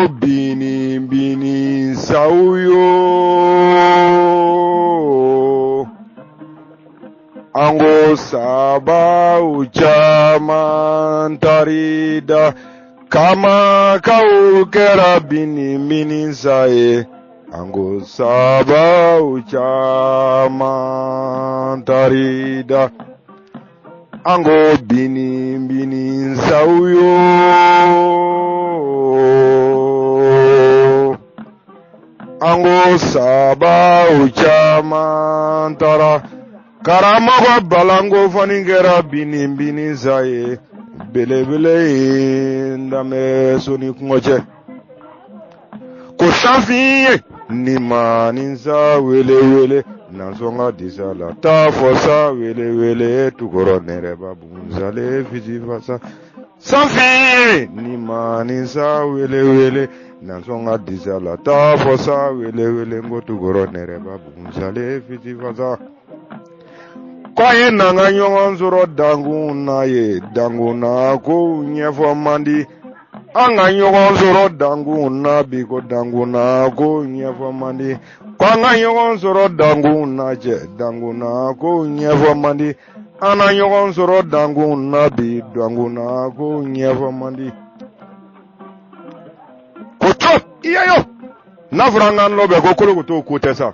An ko bini bini saw yo, an ko sabaw caman taar'i da, kamakaw kɛra bini bini sa ye. An ko sabaw caman taar'i da, an ko bini bini saw yo, an ko sabaw caman taara. Karamɔgɔ balanko fani kɛra bini bini sa ye, belebele ye n danbɛ so ni kungo cɛ. Ko sanfin ye ni ma ni sa wele wele nansɔngɔ disa la taa fɔ sa wele wele tukɔrɔ nɛrɛba bunsale fisi fasa. Sanfin ni ma ni sa wele wele nansɔngɔ disa la taa fɔ sa wele wele n ko tukɔrɔ nɛrɛba bunsale fisi fasa. Ko an ye n'an ka ɲɔgɔn sɔrɔ dankun na ye, dankun na kow ɲɛfɔ man di. An ka ɲɔgɔn sɔrɔ dankun na bi, ko dankun na kow ɲɛfɔ man di. Ko an ka ɲɔgɔn sɔrɔ dankun na cɛ, dankun na kow ɲɛfɔ man di. An na ɲɔgɔn sɔrɔ dankun na bi, dankun na kow ɲɛfɔ man di. Ko co iyayo, n'a fɔra an k'an lɔbɛn ko kolokotow ko tɛ sa.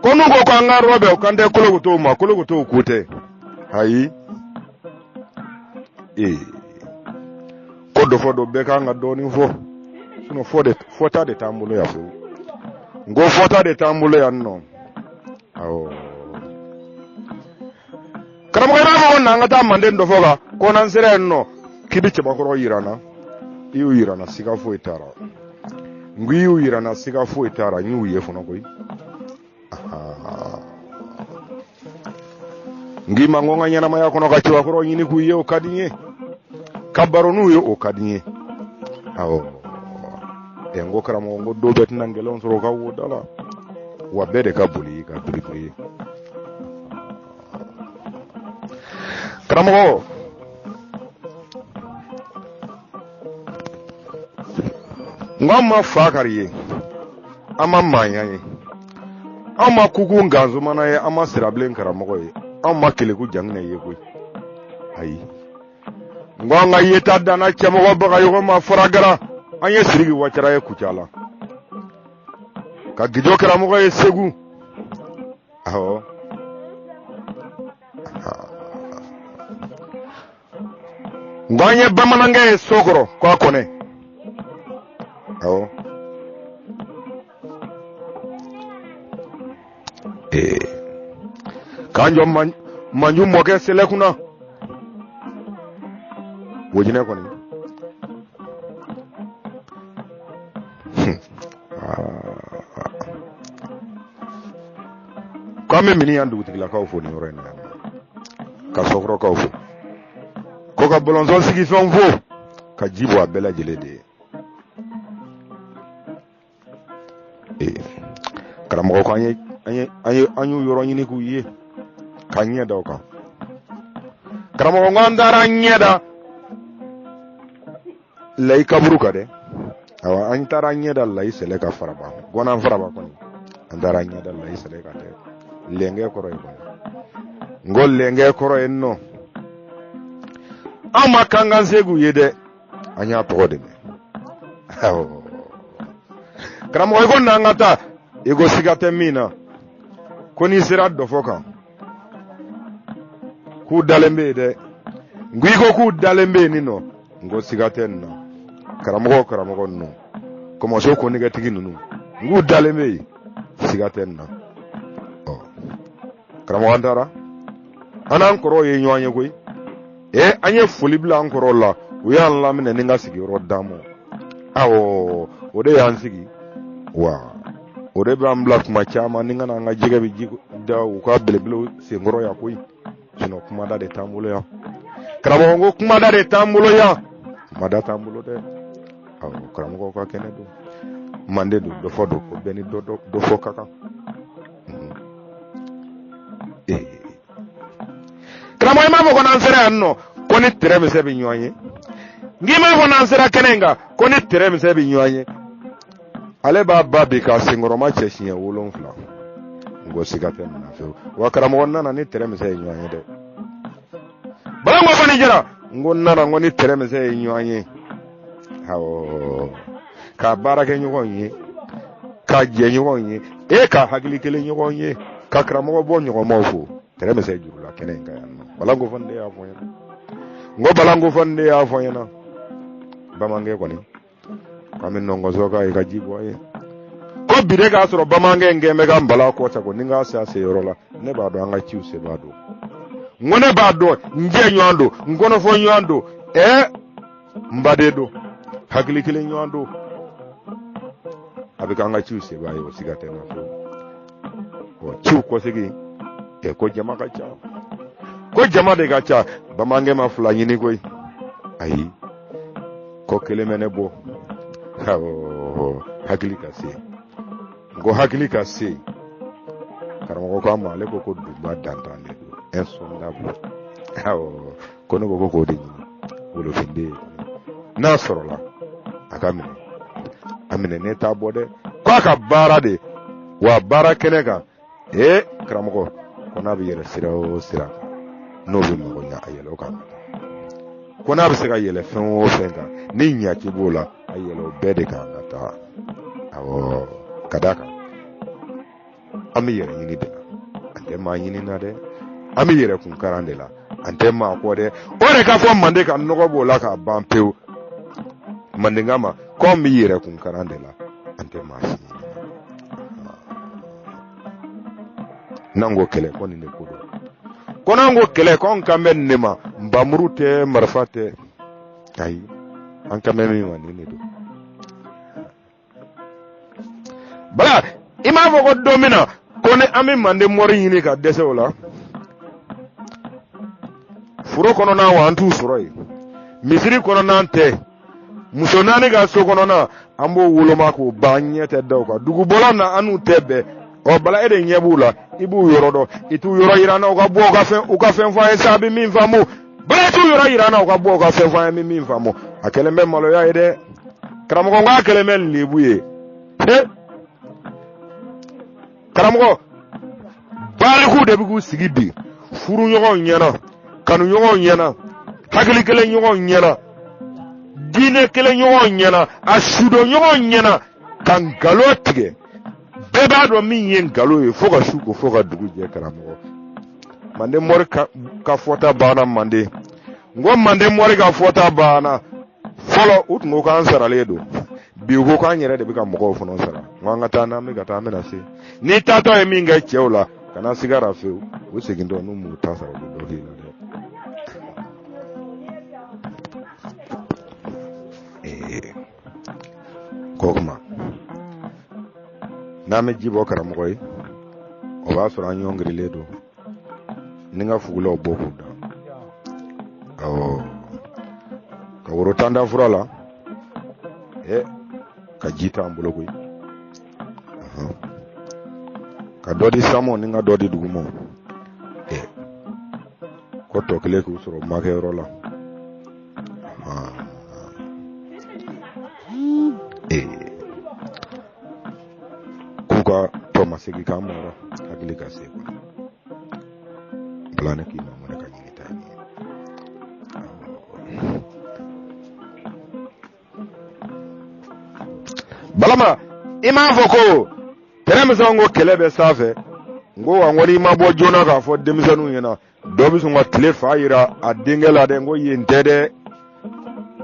Ko n'u ko k'an k'an lɔbɛn o kan tɛ kolokotow ma, kolokotow ko tɛ. Ayi, ee ko dɔ fɔ dɔ bɛɛ kan ka dɔɔnin fɔ, sinon fɔ de fɔta de t'an bolo yan fewu. N ko fɔta de t'an bolo yan nɔ. Awɔ, karamɔgɔ, i b'a fɔ ko n'an ka taa manden dɔ fɔ kan, ko n'an sera yen nɔ k'i bɛ cɛbakɔrɔ yira n na. I y'u yira n na, siga foyi t'a la. N ko i y'u yira n na, siga foyi t'a la. N y'u ye fana koyi. N k'i ma n ko n ka ɲɛnamaya kɔnɔ ka cɛbakɔrɔ ɲini k'u ye, o ka di n ye. Ka baro n'u ye, o ka di n ye. Awɔ, ɛ n ko karamɔgɔ, n ko don bɛɛ tɛna gɛlɛnw sɔrɔ u ka wo da la wa, bɛɛ de ka boli i ka biribiri ye. Karamɔgɔ, n ko an ma fa kari ye, an ma maaya ye, an ma kuku nkanzumana ye, an ma sirabilen karamɔgɔ ye, an ma keleku janginɛ ye koyi. Ayi, n ko an ka yeta danna cɛmɔgɔ bagayɔgɔ ma faragara. An ye siriki wacara ye kucala, ka gijo karamɔgɔ ye segu. Awɔ, n ko an ye bamanankɛ ye so kɔrɔ ko a kɔnɛ. Awɔ, ee k'an jɔ manju mɔkɛ sɛlɛ kunna wojinɛ kɔni. Ko an bɛ miniyan dugutigilakaw fo nin yɔrɔ in na yan, ka sɔkɔrɔkaw fo, ko ka bɔlɔnsɔn sigifɛnw fo, ka ji bɔ a bɛɛ lajɛlen de ye. Ee karamɔgɔ, ko an y'u yɔrɔ ɲini k'u ye, k'an ɲɛ da o kan. Karamɔgɔ, ko an taara an ɲɛ da layi kaburu kan dɛ. Awa, an taara an ɲɛ da layi sɛlɛ ka faraba gɔnan faraba kɔni. An taara an ɲɛ da layi sɛlɛ kan dɛ, lɛnkɛ kɔrɔ ye kɔni. N ko lɛnkɛ kɔrɔ ye nɔ, an ma kankan segu ye dɛ, an y'a tɔgɔ de mɛn. Awɔ karamɔgɔ, i ko n'an ka taa, i ko siga tɛ min na, ko n'i sera dɔfɔ kan k'u dalen bɛ yen dɛ. N ko i ko k'u dalen bɛ yen nin nɔ, n ko siga tɛ nin na. Karamɔgɔ, karamɔgɔ ninnu, kɔmɔso konigɛtigi ninnu, n k'u dalen bɛ yen, siga tɛ nin na. Ɔ karamɔgɔ, an taara, an n'an kɔrɔw ye ɲɔgɔn ye koyi. Ee an ye foli bila an kɔrɔw la, u y'an laminɛ ni ka sigiyɔrɔ d'an ma. Awɔ, o de y'an sigi wa, o de b'an bila kuma caman ni ka na an ka jɛgɛ bɛ ji da u ka belebelew senkɔrɔ yan koyi. Sinon kumada de t'an bolo yan. Karamɔgɔ ko kumada de t'an bolo yan, kumada t'an bolo dɛ. Awɔ, karamɔgɔw ka kɛnɛ don, mande don, dɔfɔ don, ko bɛɛ ni dɔ fɔ ka kan. Karamɔgɔ, i m'a fɔ ko n'an sera yan nɔ ko ni tɛrɛmisɛ bɛ ɲɔgɔn ye. N k'i m'a fɔ n'an sera kɛnɛ in kan ko ni tɛrɛmisɛn bɛ ɲɔgɔn ye, ale b'a ba bin k'a senkɔrɔma cɛ siɲɛ 7. N ko siga tɛ nin na fewu. Wa karamɔgɔ nana ni tɛrɛmisɛn ye ɲɔgɔn ye dɛ. Balanko fani jara, n ko n nana, n ko ni tɛrɛmisɛn ye ɲɔgɔn ye, awɔ, ka baarakɛ ɲɔgɔn ye, ka jɛ ɲɔgɔn ye, e ka hakili kelen ɲɔgɔn ye, ka karamɔgɔ bɔ ɲɔgɔnmaw fo tɛrɛmisɛn jurula kɛnɛ in kan yan nɔ. Balanko fani de y'a fɔ n ɲɛna. N ko balanko fani de y'a fɔ n ɲɛna. Bamanankɛ kɔni k'an bɛ nɔngɔsɔ k'a ye ka ji bɔ a ye. Ko bi de k'a sɔrɔ bamanankɛ in kɛn bɛ ka nbala kɔ ta ko ni n k'a se a se yɔrɔ la, ne b'a dɔn an ka ciw sebaa don. N ko ne b'a dɔn n jɛ ɲɔgɔn don, n kɔnɔfɔ ɲɔgɔn don, ɛɛ n baden don, hakili kelen ɲɔgɔn don. A bɛ k'an ka ciw sebaa ye, o siga tɛ n na fewu. Ɔ ciw kɔsegin ɛ ko jama ka ca, ko jama de ka ca. Bamanankɛ ma fila ɲini koyi, ayi, ko kelen bɛ ne bɔ. Awɔ, hakili ka se. N ko hakili ka se. Karamɔgɔ ko a ma, ale ko ko dunba dantan de don, insondable. Awɔ, ko ne ko ko k'o de ɲini wolofinden ye, n'a sɔrɔla a ka minɛ, a minɛ ne t'a bɔ dɛ. Ko a ka baara de wa baara kɛnɛ kan. Ee karamɔgɔ, ko n'a bɛ yɛlɛ sira o sira kan, n'o bɛ mago ɲa, a yɛlɛ o kan ka taa. Ko n'a bɛ se ka yɛlɛ fɛn o fɛn kan, ni ɲaci b'o la, a yɛlɛ o bɛɛ de kan ka taa. Awɔ, ka d'a kan an bɛ yɛrɛ ɲini de la, an tɛ maa ɲini na dɛ. An bɛ yɛrɛ kun karan de la, an tɛ maa kɔ dɛ. O de ka fɔ mande ka nɔgɔ b'o la k'a ban pewu. Mandenka ma ko an bɛ yɛrɛ kun karan de la, an tɛ maa si ɲini na. N'an ko kɛlɛ, ko nin de ko don. Ko n'an ko kɛlɛ, ko an kan bɛ nin de ma. Nbamuru tɛ, marifa tɛ, ayi, an kan bɛ min ma, nin de don. Bala, i m'a fɔ ko don min na ko ni an bɛ mande mɔri ɲini ka dɛsɛ o la foro kɔnɔna wa, an t'u sɔrɔ yen. Misiri kɔnɔna tɛ, muso naani ka so kɔnɔna, an b'o woloma k'o ban, ɲɛ tɛ da o kan. Dugubɔla na, an n'u tɛ bɛn. Ɔ bala, e de ɲɛ b'u la, i b'u yɔrɔ dɔn, i t'u yɔrɔ yira an na, u ka bɔ u ka fɛn fɔ an ye sa, a bɛ min faamu. Bala, i t'u yɔrɔ yira an na, u ka bɔ u ka fɛn fɔ an ye, min faamu. A kɛlen bɛ maloya ye dɛ karamɔgɔ, n k'a kɛlen bɛ lebu ye. He karamɔgɔ, balikuw de bɛ k'u sigi bi furuɲɔgɔnw ɲɛna, kanuɲɔgɔnw ɲɛna, hakili kelen ɲɔgɔnw ɲɛna, diinɛ kelen ɲɔgɔnw ɲɛna, a sudon ɲɔgɔnw ɲɛna, ka nkalon tigɛ. Bɛɛ b'a dɔn min ye nkalon ye, fo ka su ko, fo ka dugu jɛ. Karamɔgɔ, mande mɔri ka fɔta banna. Mande, n ko mande mɔri ka fɔta banna. Fɔlɔ u tun ko k'an saralen don, bi u ko k'an yɛrɛ de bɛ ka mɔgɔw fana sara. N ko an ka taa, n'an bɛ ka taa, an bɛna se. N'i taatɔ ye min kɛ cɛw la, kana sigara fewu. U segintɔ, n'u m'u ta sara, u bɛ dɔ k'i la dɛ. Ee ko kuma n'an bɛ ji bɔ karamɔgɔ ye, o b'a sɔrɔ an ɲɔngirilen don ni ka fugulaw bɔ k'u da. Awɔ, ka woro tan da fura la, ɛ ka ji t'an bolo koyi, ka dɔ di sanmɔ ni ka dɔ di dugumɔ, ɛ ko tɔ kelen k'u sɔrɔ makɛyɔrɔ la. Ee k'u ka tɔmasegin k'an ma, hakili ka se kɔnɔ. Bala, ne k'i ma, ne ka ɲini ta ye. Balama, i m'a fɔ ko tɛrɛmisɛnw ko kɛlɛ bɛ sanfɛ. N ko wa, n ko n'i ma bɔ joona k'a fɔ denmisɛnninw ɲɛna, dɔ bɛ sɔn ka tile fa yira a denkɛ la dɛ. N ko yen tɛ dɛ.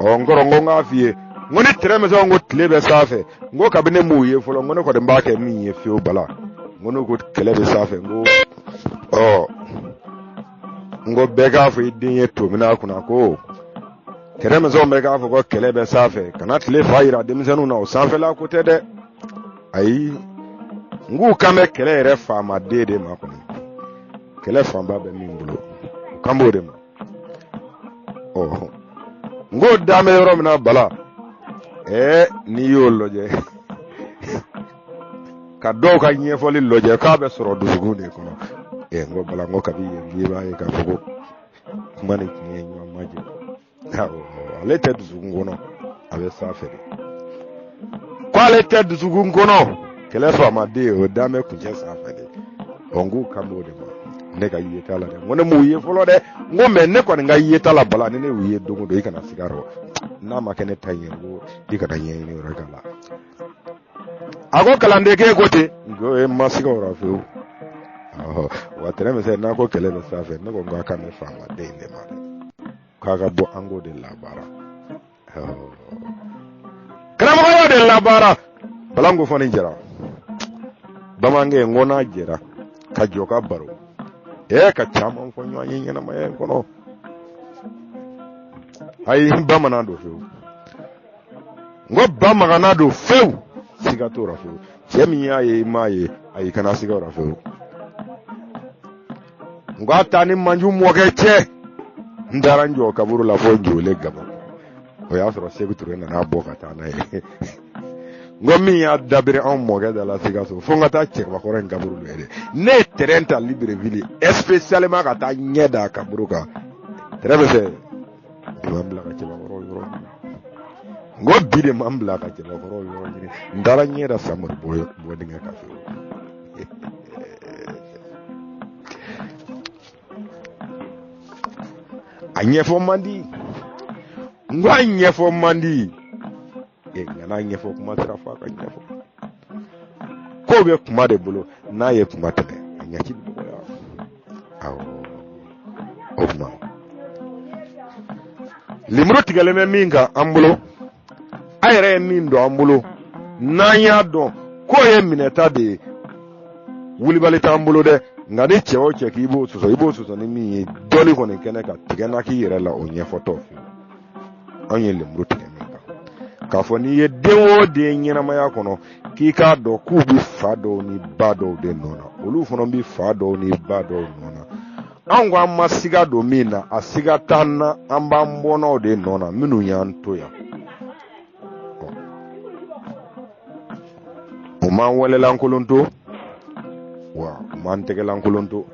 Ɔ n kɔrɔ, n ko n k'a f'i ye, n ko ni tɛrɛmisɛnw ko tile bɛ sanfɛ, n ko kabini ne m'u ye fɔlɔ, n ko ne kɔni b'a kɛ min ye fiyewu. Bala, n ko n'u ko kɛlɛ bɛ sanfɛ, n ko ɔ n ko bɛɛ k'a fɔ i den ye tomina kunna ko tɛrɛmisɛnw bɛ k'a fɔ ko kɛlɛ bɛ sanfɛ, kana tile fa yira denmisɛnninw na, o sanfɛla ko tɛ dɛ. Ayi, n k'u kan bɛ kɛlɛ yɛrɛ faamaden de ma kɔni, kɛlɛ fanba bɛ min bolo, u kan b'o de ma. Ɔ n k'o dan bɛ yɔrɔ min na, bala, ɛɛ n'i y'o lajɛ ka dɔw ka ɲɛfɔli lajɛ k'a bɛ sɔrɔ dusukun de kɔnɔ. Ɛ n ko bala, n ko kabi yen k'i b'a ye k'a fɔ ko kuma ni tiɲɛ ye ɲɔgɔn majɛ. Awɔ, Ale tɛ dusukun kɔnɔ, a bɛ sanfɛ de. Ko ale tɛ dusukun kɔnɔ, kɛlɛ faamaden o dan bɛ kuncɛ sanfɛ de. Ɔ, n k'u kan b'o de ma. Ne ka yeta la dɛ, n ko ne m'u ye fɔlɔ dɛ, n ko mɛ ne kɔni ka yeta la, Bala, ni ne y'u ye don o don, i kana siga rɔ, n'a ma kɛ ne ta in ye, n ko i kana ɲɛɲini wɛrɛ k'a la. A ko kalanden k'e ko ten, n ko e ma siga o la fewu. Wa tɛrɛ misɛn n'a ko kɛlɛ bɛ sanfɛ, ne ko n k'a kan bɛ faamaden in de ma dɛ, k'a ka bɔ an k'o de labaara, karamɔgɔ y'o de labaara. Bala ko fɔ ni jɛra bamanankɛ, n ko n'a jɛra ka jɔ ka baro ka caman fɔ ɲɔgɔn ye ɲɛnamaya in kɔnɔ. Ayi, bamanan don fewu, n ko bamanan don fewu, siga t'o la fewu. Cɛ min y'a ye, i m'a ye, ayi, kana siga o la fewu. N ko a taa ni manju mɔkɛ cɛ, n taara n jɔ kaburu la fo jole gama, o y'a sɔrɔ Seku Ture nana bɔ ka taa n'a ye. N ko min y'a dabiri anw mɔkɛ da la Sikaso, fo n ka taa cɛbakɔrɔ in kaburu lajɛ dɛ. Ne ye terɛn ta Libreville spécialement ka taa ɲɛ da a kaburu kan. Tɛrɛn bɛ fɛ bi ma n bila ka cɛbakɔrɔ yɔrɔ ɲini, n ko bi de ma n bila ka cɛbakɔrɔ yɔrɔ ɲini. N taara ɲɛ da Samori bɔ dingɛ kan fewu. A ɲɛfɔ man di, n ko a ɲɛfɔ man di. Nka n'a ɲɛfɔ kuma sera fɔ a ka ɲɛfɔ. Ko bɛ kuma de bolo, n'a ye kuma tɛmɛ, a ɲɛci bɛ dɔgɔya. Awɔ, o tuma lemuru tigɛlen bɛ min kan an bolo, a yɛrɛ ye min don an bolo, n'an y'a dɔn k'o ye minɛta de ye, wulibali t'an bolo dɛ. Nka ni cɛ o cɛ k'i b'o sɔsɔ, i b'o sɔsɔ ni min ye dɔnni kɔni kɛnɛ kan, tigɛ na k'i yɛrɛ la o ɲɛfɔtɔ fiyewu. Anw ye lemuru tigɛ min kan, k'a fɔ n'i ye den o den ɲɛnamaya kɔnɔ, k'i k'a dɔn k'u bɛ fa dɔw ni ba dɔw de nɔ na, olu fana bɛ fa dɔw ni ba dɔw nɔ na. Anw ko an ma siga don min na, a siga t'an na, an b'an bɔnnaw de nɔ na minnu y'an to yan. U m'an walelankolon to wa, u m'an tɛgɛlankolon to.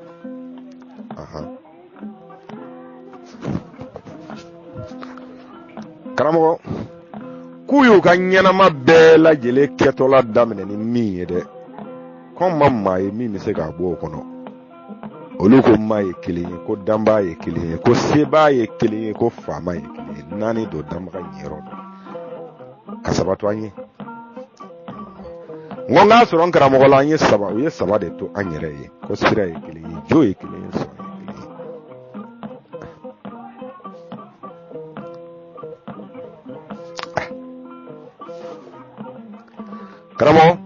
Karamɔgɔ k'u y'u ka ɲɛnama bɛɛ lajɛlen kɛtɔla daminɛ ni min ye dɛ, k'anw ma maa ye min bɛ se k'a bɔ o kɔnɔ. Olu ko maa ye kelen ye, ko danbaa ye kelen ye, ko sebaa ye kelen ye, ko faama ye kelen ye. Naani don danbaga ɲɛyɔrɔ dɔn ka saba to an ye. N ko n k'a sɔrɔ n karamɔgɔ la, an ye saba, u ye saba de to an yɛrɛ ye, ko sira ye kelen ye, jo ye kelen ye, sɔn ye kelen ye. Karamɔgɔ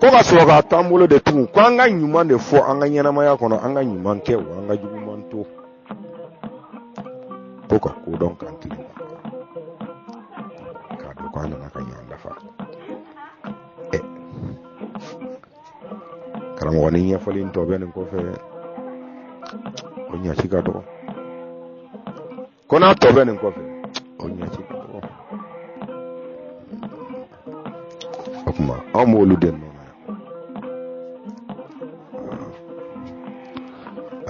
ko ka sɔrɔ k'a to an bolo de tugun, ko an ka ɲuman de fɔ an ka ɲɛnamaya kɔnɔ, an ka ɲuman kɛ wa an ka juguman to, ko ka kodɔn k'an tilen k'a dɔn k'an nana ka ɲɔgɔn dafa. Ɛ karamɔgɔ, ni ɲɛfɔli in tɔ bɛ nin kɔfɛ, o ɲaci ka dɔgɔ. Ko n'a tɔ bɛ nin kɔfɛ, o ɲaci ka dɔgɔ. O tuma anw b'olu de nɔ na yan.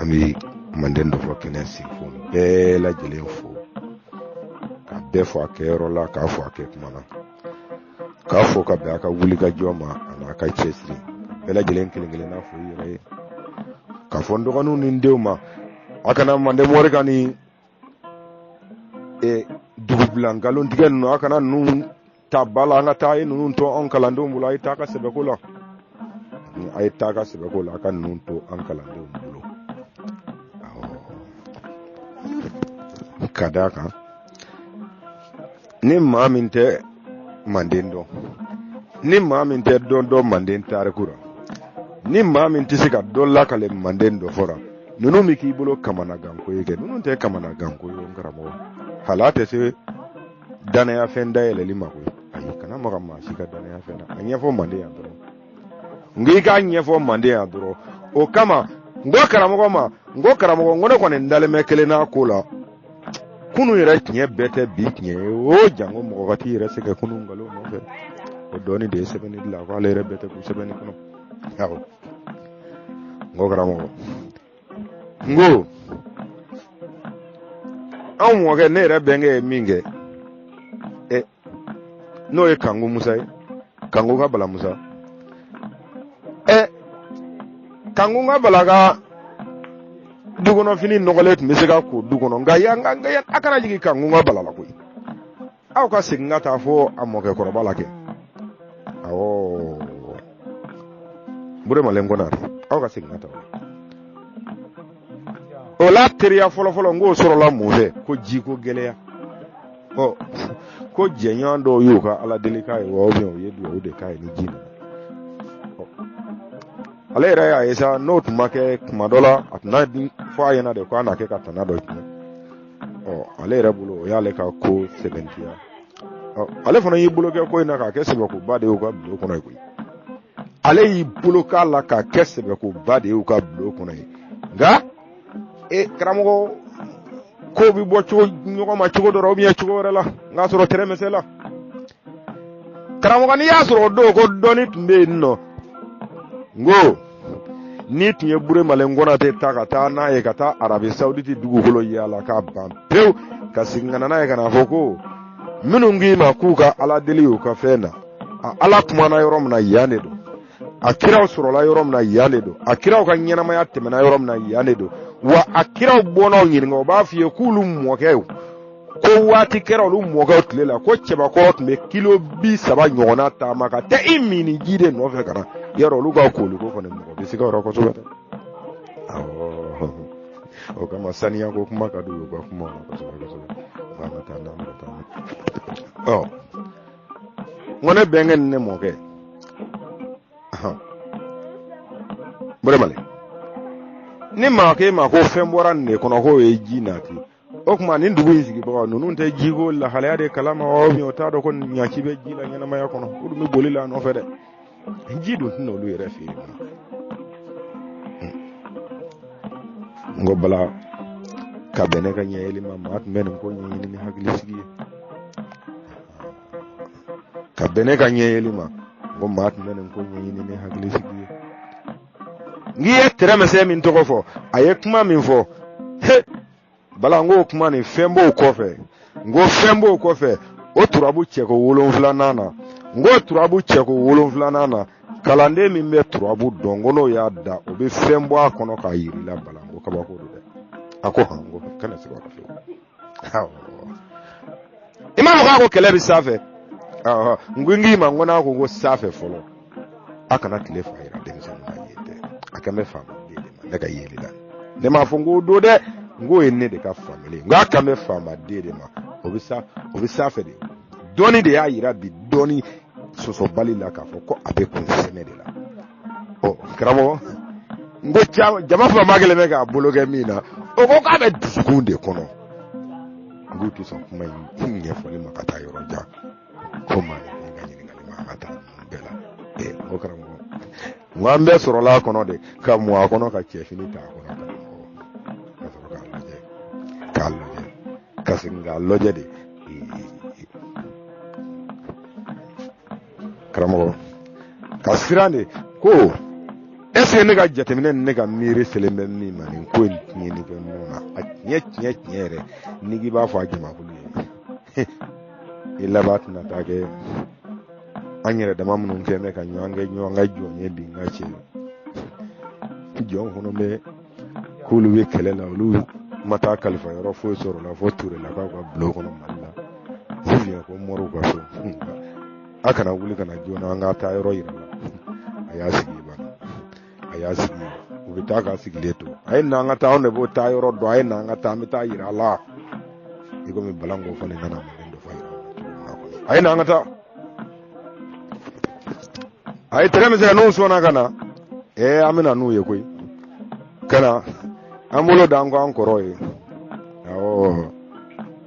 An bɛ manden dɔfɔ kɛnɛ sigi bɛɛ lajɛlen fo, ka bɛɛ fo a kɛyɔrɔ la, k'a fo a kɛ kuma na, k'a fo ka bɛn a ka wulikajɔ ma a n'a ka cɛsiri. Bɛɛ lajɛlen kelen kelenna fo i yɛrɛ ye, k'a fɔ n dɔgɔninw ni n denw ma, a kana manden mori ka ni dugubila nkalontigɛ ninnu, a kana ninnu ta ba la. An ka taa, a ye ninnu to anw kalandenw bolo, a ye taa ka sɛbɛko la, a ye taa ka sɛbɛko la, a ka ninnu to an kalandenw bolo. Ka d'a kan, ni maa min tɛ manden dɔn, ni maa min tɛ dɔn dɔn manden tariku ra, ni maa min tɛ se ka dɔ lakale manden dɔfɔ ra, ninnu bɛ k'i bolo kamanaganko ye kɛ. Ninnu tɛ kamanaganko ye, n karamɔgɔ. Hali a tɛ se dannayafɛn dayɛlɛli ma koyi. Ayi, kana maga maa si ka dannayafɛn na. A ɲɛfɔ manden yan dɔrɔn. N ko i k'a ɲɛfɔ manden yan dɔrɔn. O kama n ko karamɔgɔ ma, n ko karamɔgɔ, n ko ne kɔni n dalen bɛ kelen n'a ko la. Kunu yɛrɛ tiɲɛ bɛɛ tɛ bi tiɲɛ ye o. Janko mɔgɔ ka t'i yɛrɛ sɛgɛn kunu nkalon nɔfɛ. O dɔɔni de ye sɛbɛnni dilan ko ale yɛrɛ bɛɛ tɛ kun sɛbɛnni kɔnɔ. Awɔ, n ko karamɔgɔ, n ko anw mɔkɛ, ne yɛrɛ bɛnkɛ ye min kɛ. N'o ye Kanku Musa ye, Kanku ka Bala Musa. Ɛ, Kanku ka Bala ka dukɔnɔfini nɔgɔlen tun bɛ se ka ko du kɔnɔ, nka yan nka yan a kana jigin Kanku ka Bala la koyi. Aw ka segin ka taa fo a mɔkɛkɔrɔba la kɛ. Awɔ, Buremalen Konate, aw ka segin ka taa o la. Teriya fɔlɔfɔlɔ, n k'o sɔrɔla mun fɛ? Ko jiko gɛlɛya. Ɔ, ko jɛɲɔgɔn dɔw y'u ka ala deli k'a ye wa, ou bien u ye dugawu de k'a ye ni ji nana. Ale yɛrɛ y'a ye sa, n'o tun ma kɛ tuma dɔ la, a tun n'a fɔ a ɲɛna de ko a n'a kɛ ka tana dɔ tiɲɛ. Ɔ, ale yɛrɛ bolo, o y'ale ka ko sɛbɛntiya. Ɔ, ale fana y'i bolo kɛ ko in na k'a kɛ sɛbɛkoba de ye u ka bulon kɔnɔ ye koyi. Ale y'i bolo k'a la k'a kɛ sɛbɛkoba de ye u ka bulon kɔnɔ ye. Nka e karamɔgɔ, ko bɛ bɔ cogo ɲɔgɔn ma cogo dɔ la ou bien cogo wɛrɛ la, n k'a sɔrɔ tɛrɛmɛsɛ la. Karamɔgɔ, n'i y'a sɔrɔ o don ko dɔnni tun bɛ yen nɔ, n ko n'i tun ye Buremalen Konate ta ka taa n'a ye ka taa Arabi Sawuditi dugukolo yaala k'a ban pewu, ka segin ka na n'a ye ka n'a fɔ ko minnu k'i ma k'u ka ala deli u ka fɛn na, a ala kumana yɔrɔ min na, yan de don, a kiraw sɔrɔla yɔrɔ min na, yan de don, a kiraw ka ɲɛnamaya tɛmɛna yɔrɔ min na, yan de don, wa a kiraw bɔnnaw ɲininka, o b'a f'i ye k'olu mɔkɛw ko waati kɛra olu mɔkɛw tile la ko cɛbakɔrɔ tun bɛ kilo 30 ɲɔgɔnna taama ka taa i min ji de nɔfɛ ka na. Yarɔ, olu ka koliko kɔni, mɔgɔ bɛ siga o rɔ kosɛbɛ dɛ. Awɔ, o kama saniya ko kuma ka di u ka kuma la kosɛbɛ kosɛbɛ. An ka taa n'an ka taa. Ɔ, n ko ne bɛnkɛ ni ne mɔkɛ Buremale, ni maa k'e ma ko fɛn bɔra nin de kɔnɔ k'o ye ji nati, o tuma nin dugu in sigibagaw ninnu tɛ jiko lahalaya de kalama wa, ou bien o t'a dɔn ko ɲaci bɛ ji la ɲɛnamaya kɔnɔ? U dun bɛ boli la a nɔfɛ dɛ. Ji dun tɛna olu yɛrɛ fɛ yen. N ko Bala, ka bɛn ne ka ɲɛyeli ma, maa tun bɛ nin ko ɲɛɲini ni hakilisigi ye. Ka bɛn ne ka ɲɛyeli ma, n ko maa tun bɛ nin ko ɲɛɲini ni hakilisigi ye. N'i ye tɛrɛmɛsɛ min tɔgɔ fɔ, a ye kuma min fɔ, he Bala, n k'o kuma nin, fɛn b'o kɔfɛ. N ko fɛn b'o kɔfɛ. O turabu cɛko wolonfilanan na, n ko turabu cɛko wolonfilanan na, kalanden min bɛ turabu dɔn, ko n'o y'a da, o bɛ fɛn bɔ a kɔnɔ k'a yir'i la. Bala, n ko kabako don dɛ. A ko hɔn. N ko kana siga o la fiyewu. I m'a fɔ k'a ko kɛlɛ bɛ sanfɛ? N ko n k'i ma, n ko n'a ko ko sanfɛ fɔlɔ, a kana tile fa yira denmisɛnnin na yen dɛ. A kan bɛ faamaden de ma. Ne ka yeli la, ne m'a fɔ n k'o don dɛ, n k'o ye ne de ka faamuyali ye. N k'a kan bɛ faamaden de ma, o bɛ sa, o bɛ sanfɛ de. Dɔnni de y'a yira bi, dɔnni sɔsɔbali la, k'a fɔ ko a bɛ kun sɛmɛ de la. Ɔ karamɔgɔ, n ko jama faama kɛlen bɛ k'a bolo kɛ min na, o ko k'a bɛ dusukun de kɔnɔ. N k'u tɛ sɔn kuma in ɲɛfɔli ma ka taa yɔrɔ jan, ko maa ni ka ɲininkali ma, an ka taa ninnu bɛɛ la. Ee, n ko karamɔgɔ, n ko an bɛɛ sɔrɔla a kɔnɔ de, ka mɔ a kɔnɔ, ka cɛfini ta a kɔnɔ, ka ka sɔrɔ k'a lajɛ, k'a lajɛ, ka segin k'a lajɛ de. Karamɔgɔ, ka siran de ko est ce que ne ka jateminɛ ni ne ka miiri selen bɛ min ma nin ko in tiɲɛni kɛ nɔ na, a tiɲɛ tiɲɛ tiɲɛ yɛrɛ, n'i k'i b'a fɔ a jamakulu ye, i laban tɛna taa kɛ an yɛrɛ dama minnu kɛ bɛ ka ɲɔgɔn kɛ ɲɔgɔn ka jɔn ye bi. N ka cɛ, jɔn fana bɛ k'olu bɛ kɛlɛ la, olu ma taa kalifa yɔrɔ foyi sɔrɔ la fo Turelakaw ka bulon kɔnɔ Mali la, ou ko moriw ka so. A kana wuli ka na joona, an ka taa yɔrɔ yira la. A y'a sigi ban, a y'a sigi, u bɛ taa k'a sigilen to. A ye na an ka taa, anw de b'o taa yɔrɔ dɔn. A ye na an ka taa, an bɛ taa yira a la i komi balanko fana nana manden dɔ fɔ yira a. A ye na an ka taa. A ye tɛrɛ min sɛ, n'u sɔnna ka na, ɛɛ, an bɛ na n'u ye koyi, ka na an bolo da an kɔ an kɔrɔ ye. Awɔ,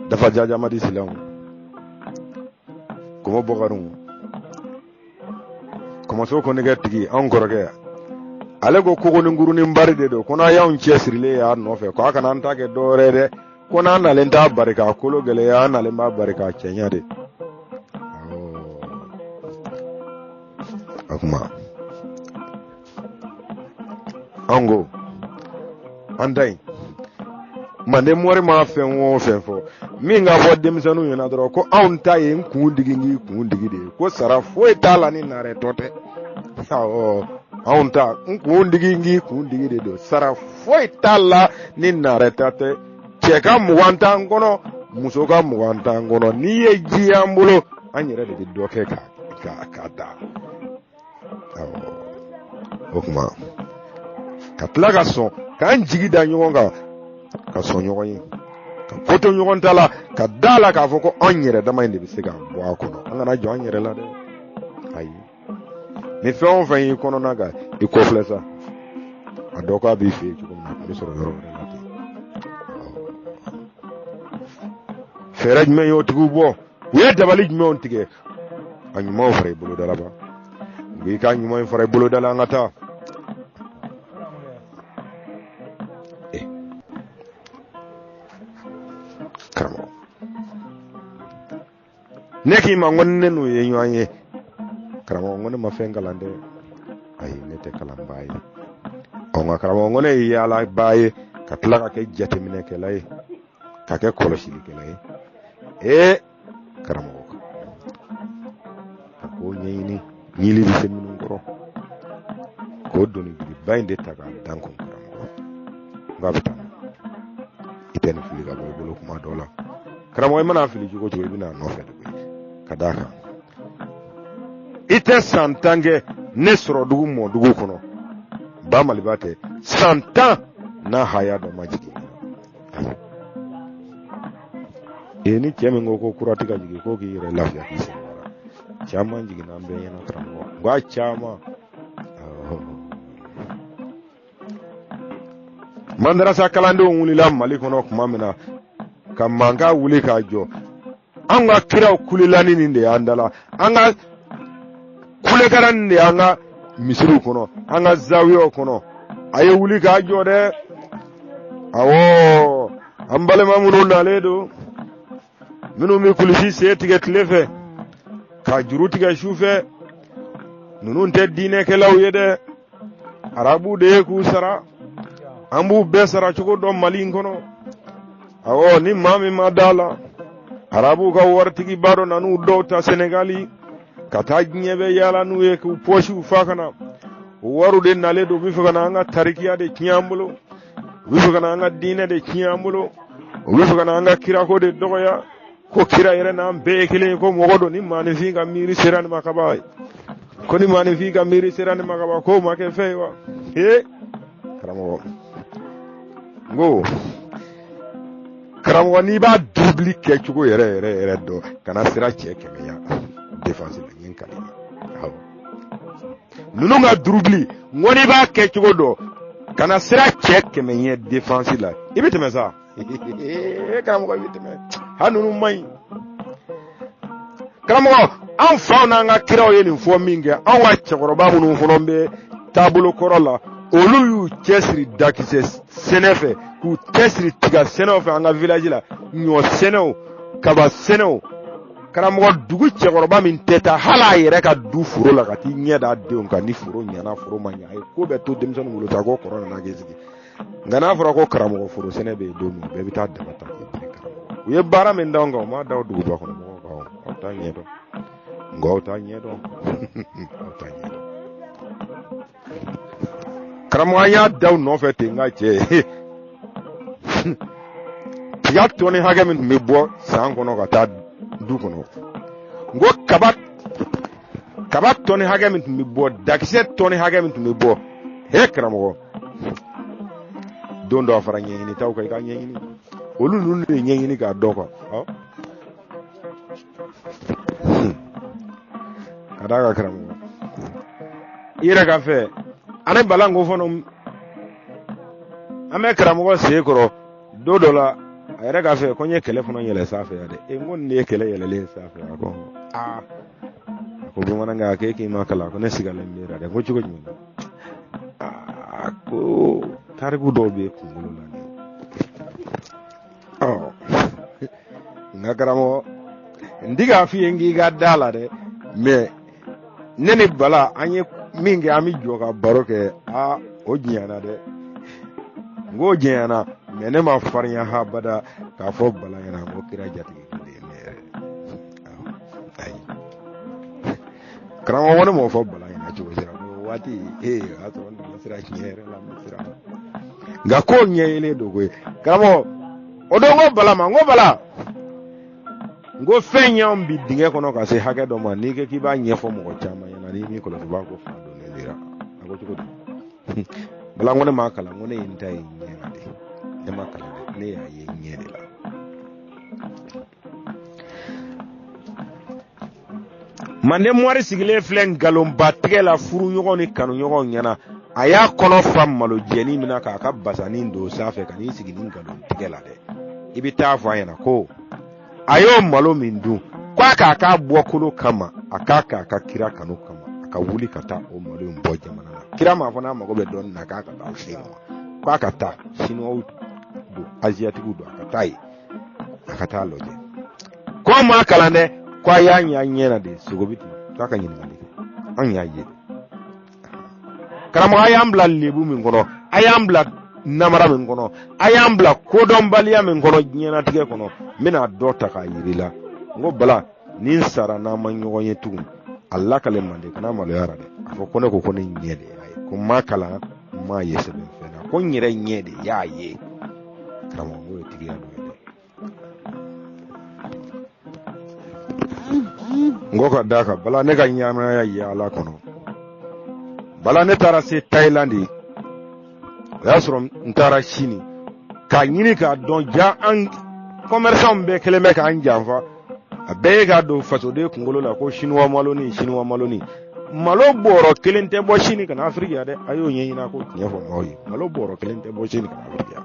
dafa jajamadi silanw kɔmɔ bɔkariw kɔmɔso kɔnikɛ tigi, anw kɔrɔkɛ, ale ko kogoninkurunin bari de don, ko n'a y'anw cɛsirilen y'a nɔfɛ, ko a kana an ta kɛ dɔwɛrɛ ye dɛ, ko n'an nalen t'a bari k'a kolo gɛlɛya, an nalen b'a bari k'a cɛɲa de. O kuma, an ko an ta in, manden mori ma fɛn o fɛn fɔ, Min ka fɔ denmisɛnninw ɲɛna dɔrɔn ko anw ta ye n kun digi n k'i kun digi de ye, ko sara foyi t'a la ni naarɛ tɔ tɛ. Awɔ, anw ta n kun digi n k'i kun digi de don, sara foyi t'a la ni naarɛ ta tɛ. Cɛ ka 20 t'an kɔnɔ, muso ka 20 t'an kɔnɔ. N'i ye ji y'an bolo, an yɛrɛ de bɛ dɔ kɛ ka da. Awɔ, o tuma ka tila ka sɔn k'an jigi da ɲɔgɔn kan, ka sɔn ɲɔgɔn ye, ka ko to ɲɔgɔn ta la, ka da la k'a fɔ ko anw yɛrɛ dama in de bɛ se k'an bɔ a kɔnɔ. An kana jɔ an yɛrɛ la dɛ, ayi. Ni fɛn o fɛn y'i kɔnɔna gan, i kɔfilɛ sa, a dɔn k'a b'i fɛ yen cogo min na, a tun bɛ sɔrɔ yɔrɔ wɛrɛ la ten. Fɛɛrɛ jumɛn y'o tigiw bɔ? U ye dabali jumɛnw tigɛ? A ɲumanw fara i bolo da la ba, u i ka ɲuman in fara i bolo da la, an ka taa. Karamɔgɔ, ne k'i ma n ko ne n'u ye ɲɔgɔn ye. Karamɔgɔ, n ko ne ma fɛn kalan dɛ, ayi, ne tɛ kalanbaa ye. Ɔ, nka karamɔgɔ, n ko ne ye yaalabaa ye, ka tila ka kɛ jateminɛkɛla ye, ka kɛ kɔlɔsilikɛla ye. Ee karamɔgɔ, ka ko ɲɛɲini ɲili bɛ se minnu kɔrɔ, k'o doni giriba in de ta k'a da n kun. Karamɔgɔ, n k'a bɛ taa, i tɛ nin fili ka bɔ i bolo kuma dɔ la. Karamɔgɔ, i mana fili cogo o cogo, i bɛna a nɔfɛ de koyi. Ka d'a kan i tɛ san 10 kɛ ne sɔrɔ dugu mɔ dugu kɔnɔ, ba maliba tɛ san 10 n'a haya dɔ ma jigin. Ee, ni cɛ min ko ko kura tɛ ka jigin, ko k'i yɛrɛ lafiya k'i sen bɔra. Caman jiginna an bɛɛ ɲɛna karamɔgɔ, n ko a caman. Madarasa kalandenw wulila Mali kɔnɔ tuma min na ka mankan wuli k'a jɔ, an ka kiraw kulela ni nin de y'an da la, an ka kulekara nin de y'an ka misiriw kɔnɔ, an ka zawiyaw kɔnɔ. A ye wuli k'a jɔ dɛ. Awɔ, an balima minnu nalen don, minnu bɛ kulisi sen tigɛ tile fɛ ka juru tigɛ su fɛ, ninnu tɛ diinɛkɛlaw ye dɛ, arabu de ye k'u sara. An b'u bɛɛ sara cogo dɔn Mali in kɔnɔ. Awɔ, ni maa min ma da la, arabuw ka waritigiba dɔ nan'u dɔw ta Senegali ka taa diɲɛ bɛɛ yaala n'u ye k'u pɔsiw fa ka na. O wariw de nalen don, u bɛ fɛ ka na an ka tarikiya de tiɲɛ an bolo, u bɛ fɛ ka na an ka diinɛ de tiɲɛ an bolo, u bɛ fɛ ka na an ka kirako de dɔgɔya, ko kira yɛrɛ n'an bɛɛ ye kelen ye, ko mɔgɔ don. Ni maaninfin ka miiri sera nin ma kaban, ko ni maaninfin ka miiri sera nin ma kaban, k'o ma kɛ fɛn ye wa? Ee karamɔgɔ, n ko karamɔgɔ, n'i b'a durubili kɛcogo yɛrɛ yɛrɛ yɛrɛ dɔn, kana siran cɛ 100 ɲɛ défense la. N ye n kali, awɔ, ninnu ka durubili, n ko n'i b'a kɛcogo dɔn, kana siran cɛ 100 ɲɛ défense la, i bɛ tɛmɛ sa. Karamɔgɔ, i bɛ tɛmɛ. Ha, ninnu man ɲi karamɔgɔ. An faw n'an ka kiraw ye nin fɔ min kɛ, anw ka cɛkɔrɔba minnu fana bɛ taabolo kɔrɔ la, olu y'u cɛsiri dakisɛ sɛnɛ fɛ, k'u cɛsiri tiga sɛnɛw fɛ an ka village la, ɲɔ sɛnɛw, kaba sɛnɛw. Karamɔgɔ, dugu cɛkɔrɔba min tɛ taa hali a yɛrɛ ka du foro la ka t'i ɲɛ da denw kan, ni foro ɲɛna, foro ma ɲɛ, a ye ko bɛɛ to denmisɛnninw bolo sa, ko kɔrɔ nana k'i sigi. Nka n'a fɔra ko karamɔgɔ foro sɛnɛ bɛ yen don min, bɛɛ bɛ taa daba ta k'i biri. Karamɔgɔ, u ye baara min d'anw kan, u m'a da duguba kɔnɔ mɔgɔw kan. Aw t'a ɲɛ dɔn, nka aw t'a ɲɛ dɔn, aw t'a ɲɛ dɔn. Karamɔgɔ, an y'a da u nɔfɛ ten. N ka cɛ, tiga tɔni hakɛ min tun bɛ bɔ san kɔnɔ ka taa du kɔnɔ, n ko kaba tɔni hakɛ min tun bɛ bɔ, dakisɛ tɔni hakɛ min tun bɛ bɔ, he karamɔgɔ, don dɔ a fara ɲɛɲinitaw kan, i ka ɲɛɲini olu ninnu de ɲɛɲini k'a dɔn kan ka d'a kan. Karamɔgɔ, i yɛrɛ ka fɛ ani balanko fana, an bɛ karamɔgɔ sen kɔrɔ don dɔ la, a yɛrɛ k'a fɛ ko n ye kɛlɛ fana yɛlɛ sanfɛ yan dɛ. E, n ko nin de ye kɛlɛ yɛlɛlen sanfɛ. A ko aa, a ko bamanankɛ, a k'e k'i ma kalan, ko ne sigalen b'e la dɛ. Ko cogo jumɛn na? Aa, ko tariku dɔw bɛ kunkolo la nin. Ɔ, n ka karamɔgɔ, n ti k'a f'i ye n k'i ka da la dɛ, mais ne ni Bala an ye min kɛ, an bɛ jɔ ka baro kɛ. Aa, o janyana dɛ. N k'o jɛnyana, mais ne ma farinya habada k'a fɔ Bala ɲɛna n ko kira jatigi de ye ne yɛrɛ. Ayi, karamɔgɔ, ko ne m'o fɔ Bala ɲɛna cogo si la. O waati ee, o y'a sɔrɔ n tun ma siran tiɲɛ yɛrɛ la, n bɛ siran, nka ko ɲɛ yelen don koyi. Karamɔgɔ, o don ko Bala ma, n ko Bala, n ko fɛn y'anw bi dingɛ kɔnɔ ka se hakɛ dɔ ma, n'i ko k'i b'a ɲɛfɔ mɔgɔ caman ɲɛna, n'i m'i kɔlɔsi, u b'a ko fa donnen dira. A ko cogo di? Bala, n ko ne m'a kalan, n ko ne ye n ta ye n ɲɛ na de, ne ma kalan dɛ, ne y'a ye n ɲɛ de la. Manden mwari sigilen filɛ nkalonba tigɛ la furuɲɔgɔn ni kanuɲɔgɔn ɲɛna. A y'a kɔnɔ fa malo jɛni min na k'a ka basanin don sanfɛ ka n'i sigi ni nkalon tigɛ la dɛ, i bɛ taa fɔ a ɲɛna ko a y'o malo min dun, k'a k'a k'a bɔkolo kama, a k'a k'a ka kira kanu kama, a ka wuli ka taa o malo in bɔ jamana na. Kira m'a fɔ n'a mago bɛ dɔɔnin na k'a ka taa Siniwa, k'a ka taa Siniwaw don, Aziyatigiw don, a ka taa yen, a ka taa lajɛ. Ko an m'a kalan dɛ, ko a y'a ɲɛ ɲɛ na de, sogo bi ten, k'a ka ɲininkali kɛ, an y'a ye de. Karamɔgɔ, a y'an bila lebu min kɔnɔ, a y'an bila namara min kɔnɔ, a y'an bila kodɔnbaliya min kɔnɔ diɲɛnatigɛ kɔnɔ, n bɛna dɔ ta k'a yir'i la. N ko Bala, ni n sara n'an ma ɲɔgɔn ye tugun, a lakale mande, kana maloya dɛ, a fɔ ko ne ko ko ne ɲɛ de y'a ye, ko n m'a kalan, n m'a ye sɛbɛn fɛn na, ko n yɛrɛ ɲɛ de y'a ye. Karamɔgɔ, n k'o ye tigiya dɔ ye dɛ. N ko ka d'a kan, Bala, ne ka ɲɛnamaya yaala kɔnɔ, Bala, ne taara se Tayilandi, o y'a sɔrɔ n taara Sini k'a ɲini k'a dɔn. Ja an commerçant bɛɛ kɛlen bɛ k'an janfa, a bɛɛ ye k'a don fasoden kunkolo la ko sinuwa malo ni sinuwa malo ni malo bɔrɔ kelen tɛ bɔ Sini ka na Afiriki yan dɛ. A y'o ɲɛɲini, a k'o tiɲɛ fɔ maaw ye, malo bɔrɔ kelen tɛ bɔ Sini ka na Afiriki yan.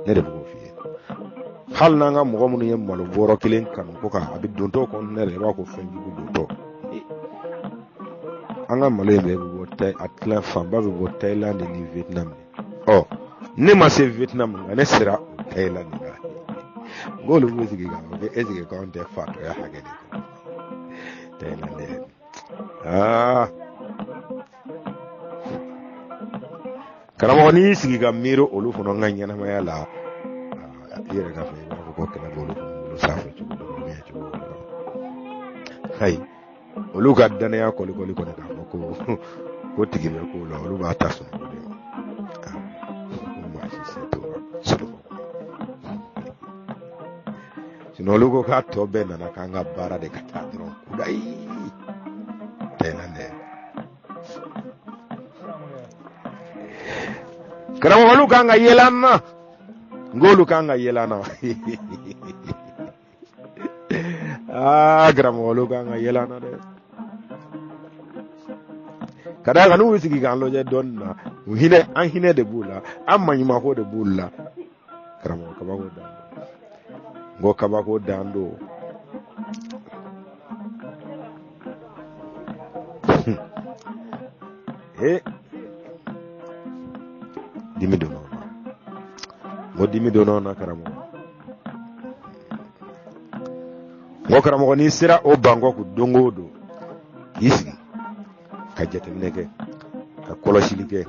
Ne de b'o f'i ye. Hali n'an ka mɔgɔ minnu ye malo bɔrɔ kelen kanu ko ka a bɛ dontɔ kɔntinɛri, i b'a ko fɛn jugu dontɔ. An ka malo in bɛɛ bɛ bɔ, a tila fanba bɛ bɔ Thaïlande ni Vietnam de. Ɔ, ne ma se Vietnam, nka ne sera Thaïlande la. N k'olu b'u sigi k'a fɔ ko est ce que k'anw tɛ fatɔya hakɛ de kɔnɔ Thaïlande? Aa karamɔgɔ, n'i y'i sigi ka miiri olu fana ka ɲɛnamaya la, i yɛrɛ k'a fɔ, i b'a fɔ ko kɛlɛ b'olu fana bolo sanfɛ cogo dɔ la, ou bien cogo dɔ la. Ayi, olu ka danaya kɔlikɔli kɔni, k'a fɔ ko tigi bɛ ko la, olu b'a ta sunɔgɔ de ma, ko maa si se t'o la sunɔgɔ kɔnɔ. Sinon olu ko k'a tɔ bɛɛ nana k'an ka baara de ka taa dɔrɔn kudayi Thaïlande. Karamɔgɔ, olu kan ka yɛlɛ an na, n k'olu kan ka yɛlɛ an na. Aa karamɔgɔ, olu kan ka yɛlɛ an na dɛ, ka d'a kan n'u bɛ sigi k'an lajɛ dɔɔnin na, u hinɛ, an hinɛ de b'u la, an maɲumanko de b'u la. Karamɔgɔ, kabako dan don, n ko kabako dan don. Ee, dimi donna o na, n ko dimi donna o na. Karamɔgɔ, n ko karamɔgɔ, n'i sera o Bangkok don o don, k'i sigi ka jateminɛ kɛ, ka kɔlɔsili kɛ,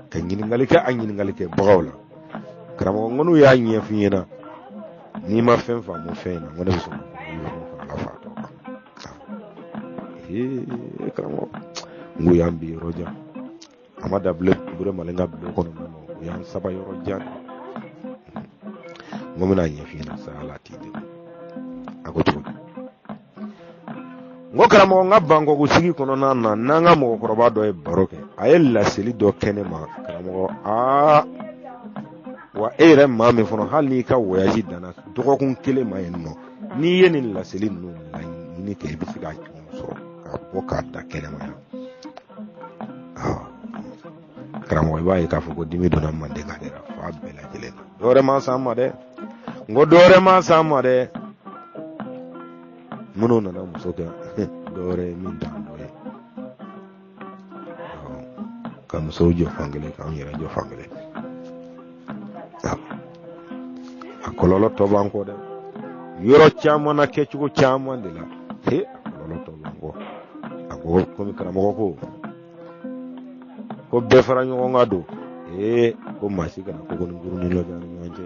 ka ɲininkali kɛ a ɲininkali kɛ bagaw la, karamɔgɔ, n ko n'u y'a ɲɛf'i ɲɛna, n'i ma fɛn faamu fɛn in na, n ko ne bɛ sɔn k'a fɔ k'i bɛ fara fatɔ kan. Ee karamɔgɔ, n k'u y'an bi yɔrɔ jan, a ma da bure malen ka bulon kɔnɔ ma, u y'an saba yɔrɔ jan. N ko n bɛna ɲɛf'i ɲɛna sa, ala t'i dɛmɛ. A ko cogo di? N ko karamɔgɔ, n ka Bankɔku sigi kɔnɔna na, n'an ka mɔgɔkɔrɔba dɔ ye baro kɛ, a ye laseli dɔ kɛ ne ma. Karamɔgɔ, aa wa e yɛrɛ maa min fana, hali n'i ka voyage danna dɔgɔkun kelen ma yen nɔ, n'i ye nin laseli ninnu laɲini kɛ, i bɛ se k'a sɔrɔ k'a bɔ k'a da kɛnɛma yan. Karamɔgɔ, i b'a ye k'a fɔ ko dimi donna manden ka de la fa bɛɛ lajɛlen na. Dɔwɛrɛ ma s'an ma dɛ, n ko dɔwɛrɛ ma s'an ma dɛ, minnu nana muso kɛ dɔwɛrɛ ye min t'an dɔ ye, ka musow jɔ fankelen, k'an yɛrɛ jɔ fankelen, a kɔlɔlɔ tɔ b'an kɔ dɛ, yɔrɔ caman na, kɛcogo caman de la. He, a kɔlɔlɔ tɔ b'an kɔ. A ko komi karamɔgɔ ko ko bɛɛ fara ɲɔgɔn kan don. Ee, ko maa si kana kogo ni kurun ni lɔjɔ ni ɲɔgɔn cɛ.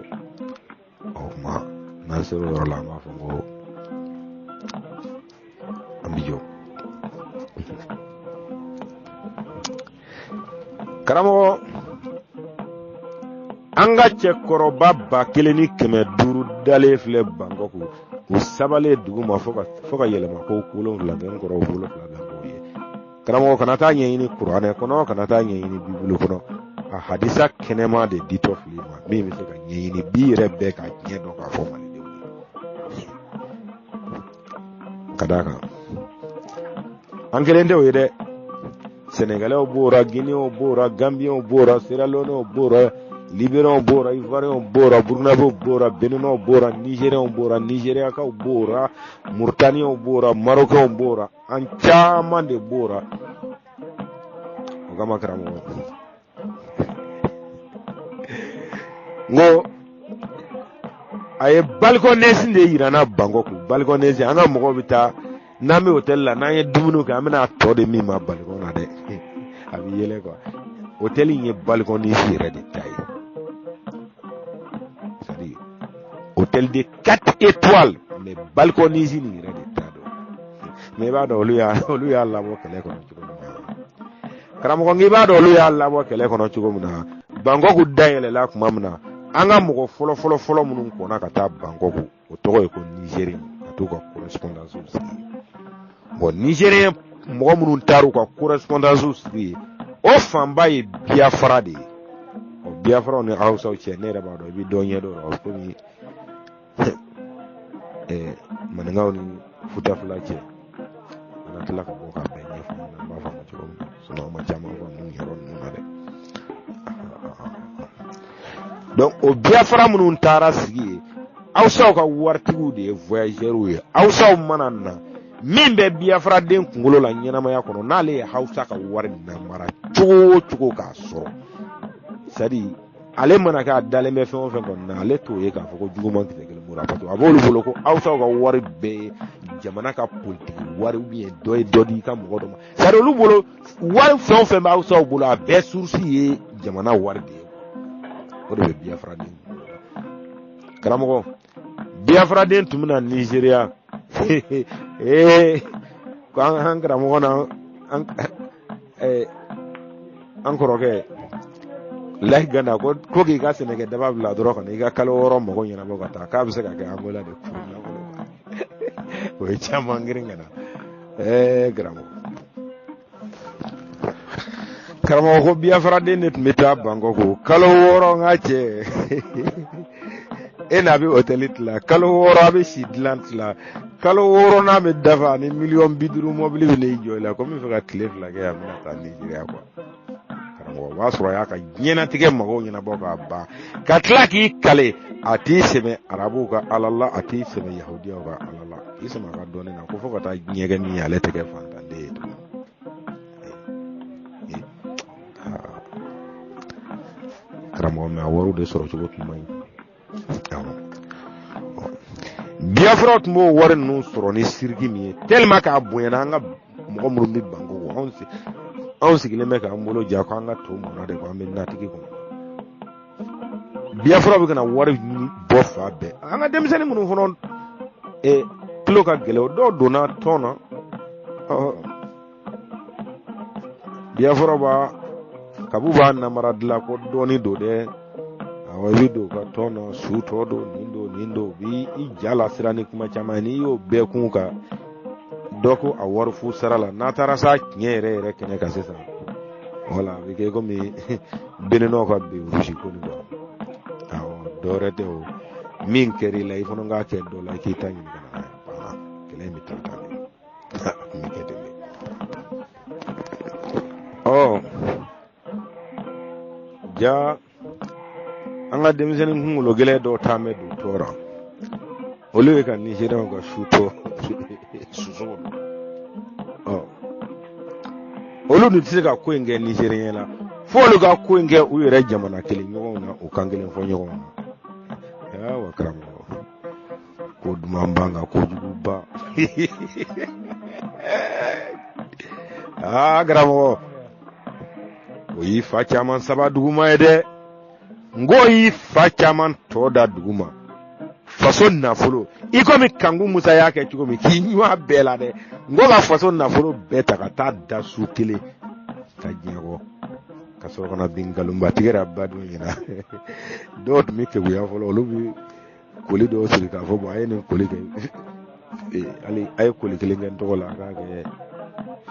O tuma n'an sera o yɔrɔ la, an b'a fɔ ko an bɛ jɔ. Karamɔgɔ, an ka cɛkɔrɔba 1500 dalen filɛ Bankɔku, u sabalen dugu ma fo ka yɛlɛma ko 7 kɛ n kɔrɔ 7 bɛ k'u ye. Karamɔgɔ, kana taa ɲɛɲini kuranɛ kɔnɔ, kana taa ɲɛɲini bibulu kɔnɔ, a hadisa kɛnɛma de ditɔ filɛ ma min bɛ se ka ɲɛɲini bi yɛrɛ bɛɛ ka diɲɛ dɔn k'a fɔ malidenw ye. Ka d'a kan an kelen tɛ o ye dɛ, Sɛnɛgalɛw b'o ra, Guinéenw b'o ra, Gambiyɛnw b'o ra, Sierra Leonew b'o ra, Libérienw b'o ra, Ivoirienw b'o ra, Burkinabéw b'o ra, Béninois b'o ra, Nigérienw b'o ra, Nigériakaw b'o ra, Mauritanienw b'o ra, Marocainw b'o ra, an caman de b'o ra. O kama karamɔgɔ, n ko a ye balcon de yira n na Bangkok. Balcon, an ka mɔgɔw bɛ taa n'an bɛ hôtel la, n'an ye dumuni kɛ, an bɛna a tɔ de min ma balcon na dɛ, a bɛ yɛlɛ quoi. Hôtel in ye balcon yɛrɛ de ta ye, c'est à dire hôtel de 4 étoiles, mais balcon nin yɛrɛ de ta don. Mais i b'a dɔn olu y'a labɔ kɛlɛ kɔnɔ cogo min na, karamɔgɔ, n k'i b'a dɔn olu y'a labɔ kɛlɛ kɔnɔ cogo min na. Bangkok dayɛlɛla tuma min na, an ka mɔgɔ fɔlɔ fɔlɔ fɔlɔ minnu kɔnna ka taa Bangkok, o tɔgɔ ye ko Nigérien, ka t'u ka correspondance sigi. Bon, Nigérien mɔgɔ minnu taar'u ka correspondance sigi yen, o fanba ye Biafra de ye. Ɔ, Biafraw ni Hausaw cɛ, ne yɛrɛ b'a dɔn, i bɛ dɔ ɲɛ dɔn o la, komi maninkaw ni futafila cɛ. An na tila ka bɔ k'a bɛɛ ɲɛfɔ an b'a faamu cogo min na, sinon an ma caman faamu nin yɔrɔ ninnu na dɛ. Donc o Biafra minnu taara sigi yen, Hausaw ka waritigiw de ye voyageurs ye. Hausaw mana na, min bɛ Biafra den kunkolo la ɲɛnamaya kɔnɔ, n'ale ye Hausa ka wari namara cogo o cogo k'a sɔrɔ, c'est à dire ale mana kɛ a dalen bɛ fɛn o fɛn kɔni na, ale t'o ye k'a fɔ ko juguman kisɛ kelen b'o la, parce que a b'olu bolo ko Hausaw ka wari bɛɛ ye jamana ka politiki wari, ou bien dɔ ye dɔ di i ka mɔgɔ dɔ ma. C'est à dire olu bolo, wari fɛn o fɛn bɛ Hausaw bolo, a bɛɛ source ye jamana wari de ye. O de bɛ Biafra den kunkolo la. Karamɔgɔ, Biafra den tun bɛ na Nigéria, ee, ko an karamɔgɔ na an an kɔrɔkɛ Layi Gana ko k'i ka sɛnɛkɛ daba bila dɔrɔn ka na i ka kalo 6 mago ɲɛnabɔ ka taa, k'a bɛ se ka kɛ Angola de kuru nafolo. O ye caman girin ka na. Karamɔgɔ ko Biafra den de tun bɛ taa Bangkok kalo 6. N ka cɛ, e n'a bɛ hôtel tila kalo 6, a bɛ si dilan tila kalo 6, n'a bɛ dafa ani miliyɔn 50 mɔbili bɛ n'i jɔ i la ko n bɛ fɛ ka tile 2 kɛ yan, n bɛna taa Nigéria quoi. Karamɔgɔ, o b'a sɔrɔ a y'a ka diɲɛnatigɛ magow ɲɛnabɔ k'a ban, ka tila k'i kale a t'i sɛmɛ arabuw ka ala la, a t'i sɛmɛ yahudiyaw ka ala la, k'i sɛmɛ a ka dɔnni na, ko fo ka taa diɲɛ kɛ min ye, ale tɛ kɛ fantanden ye tuguni. Karamɔgɔ, mɛ a wariw de sɔrɔ cogo tun man ɲi. Biafra tun b'o wari ninnu sɔrɔ ni siriki min ye, tellement k'a bonyana, an ka mɔgɔ minnu bɛ Bangkok, anw sigilen bɛ k'an bolo ja ko an ka to mɔna de, ko an bɛ natigi kɔnɔ. Biafra bɛ ka na wari bɔ fa bɛɛ. An ka denmisɛnnin minnu fana tulo ka gɛlɛn, o dɔw donna tɔn na. Biafra b'a kabu b'a namara dilan ko dɔɔni don dɛ. Awɔ, i bɛ don u ka tɔn na, su tɔ don, nin don, nin don, u b'i ja lasiran ni kuma caman ye. N'i y'o bɛɛ kun ka dɔ ko a wari fu sara la, n'a taara s'a tiɲɛ yɛrɛ yɛrɛ kɛnɛ kan sisan, wala a bɛ kɛ komi Béninois ka berusi ko nin quoi. Awɔ, dɔ wɛrɛ tɛ, o min kɛr'i la, i fana k'a kɛ dɔ la, i k'i ta ɲini ka na n'a ye. Banna, kɛlɛ in bɛ taa tan de, a tun bɛ kɛ ten de. Ɔ ja, an ka denmisɛnnin kunkolo gɛlɛn dɔw taa bɛ don tɔ la, olu ye ka Nigérianw ka su tɔ suso. Ɔ, olu dun tɛ se ka ko in kɛ Nigérien la, fo olu ka ko in kɛ u yɛrɛ jamana kelen ɲɔgɔnw na, u kan kelen fɔ ɲɔgɔn na. Awa karamɔgɔ, ko duman ban ka kojuguba. Aa karamɔgɔ, O y'i fa caman saba duguma ye dɛ. N k'o y'i fa caman tɔ da duguma. Faso nafolo, i komi Kanku Musa y'a kɛ cogo min k'i ɲun a bɛɛ la dɛ. N ko ka faso nafolo bɛɛ ta ka taa da su kelen ka diɲɛ kɔ. Ka sɔrɔ ka na bin nkalonbatigɛ la badenw ɲɛna. Dɔw tun bɛ keguya fɔlɔ, olu bɛ koli dɔw siri k'a fɔ bon a ye nin koli kɛ, hali a ye koli kelen kɛ n tɔgɔ la, a k'a kɛ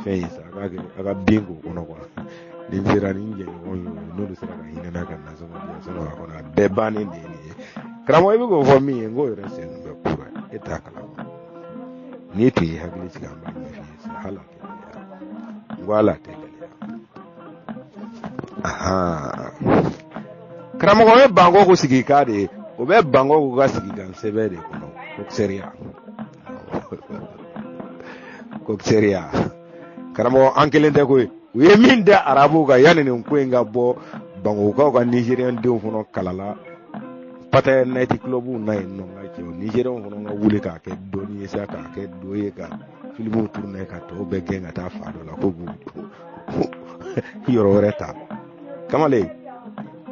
fɛn ye sa, a k'a kɛ a ka bin k'o kɔnɔ quoi. Ni n sera ni n jɛɲɔgɔn ye, n'olu sera ka hinɛ n na ka nasɔngɔ di yan, sinon a kɔnɔ a bɛɛ bannen de ye nin ye. Karamɔgɔ, i bɛ k'o fɔ min ye, n k'o yɛrɛ sen bɛ kura, e t'a kalama. N'i tun y'i hakili sigi, an b'a ɲɛf'i ye sa, hali a tɛ gɛlɛya. N ko hali a tɛ gɛlɛya. Karamɔgɔ ye Bankɔko sigikan de ye, o bɛ Bankɔko ka sigikan sɛbɛn de kɔnɔ, coxeria coxeria. Karamɔgɔ, an kelen tɛ koyi. U ye min da arabuw kan yanni nin ko in ka bɔ, Bankɔkokaw ka Nigérien denw fana kalala Pattaya night club na yen nɔ. N ka cɛw, Nigérienw fana ka wuli k'a kɛ dɔnni ye sa, k'a kɛ dɔ ye, ka filimuw tourner ka tɔw bɛɛ gɛn ka taa fa dɔ la ko b'u yɔrɔ wɛrɛ ta. Kamalen,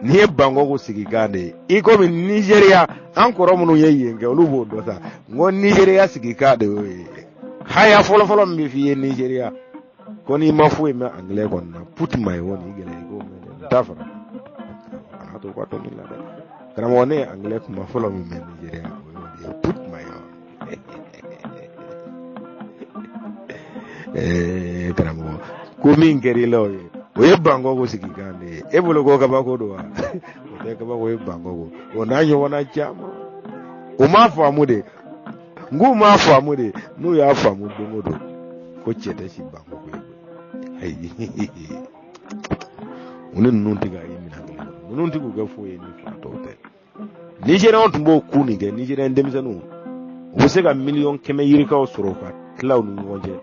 nin ye Bankɔko sigikan de ye. I komi Nizeriya, an kɔrɔ minnu ye yen kɛ, olu b'o dɔn sa. N ko Nizeriya sigikan de y'o ye. Haya fɔlɔfɔlɔ min bɛ f'i ye Nizeriya ko n'i ma foyi mɛn angilɛ kɔni na, put my own, i gɛlɛya i k'o mɛn dɛ. N t'a fara a to ka to min la dɛ. Karamɔgɔ, ne ye angilɛ kuma fɔlɔ min mɛn Nizeriya, o y'o de ye, put my own. Karamɔgɔ, ko min kɛra i la, o ye, o ye Bankɔko sigikan de ye. E bolo ko kabako don wa? O tɛ kabako ye Bankɔko. O n'a ɲɔgɔnna caman, u m'a faamu de. N k'u m'a faamu de. N'u y'a faamu don o don ko cɛ tɛ si Bankɔko ye, ayi, u ni ninnu tɛ k'a ye minɛn kelen, ninnu tɛ k'u kɛ foyi ye ni fatɔw tɛ. Nigériens tun b'o ku nin kɛ. Nigérien denmisɛnninw, u bɛ se ka miliyɔn 100 yirikaw sɔrɔ ka tila u ni ɲɔgɔn cɛ.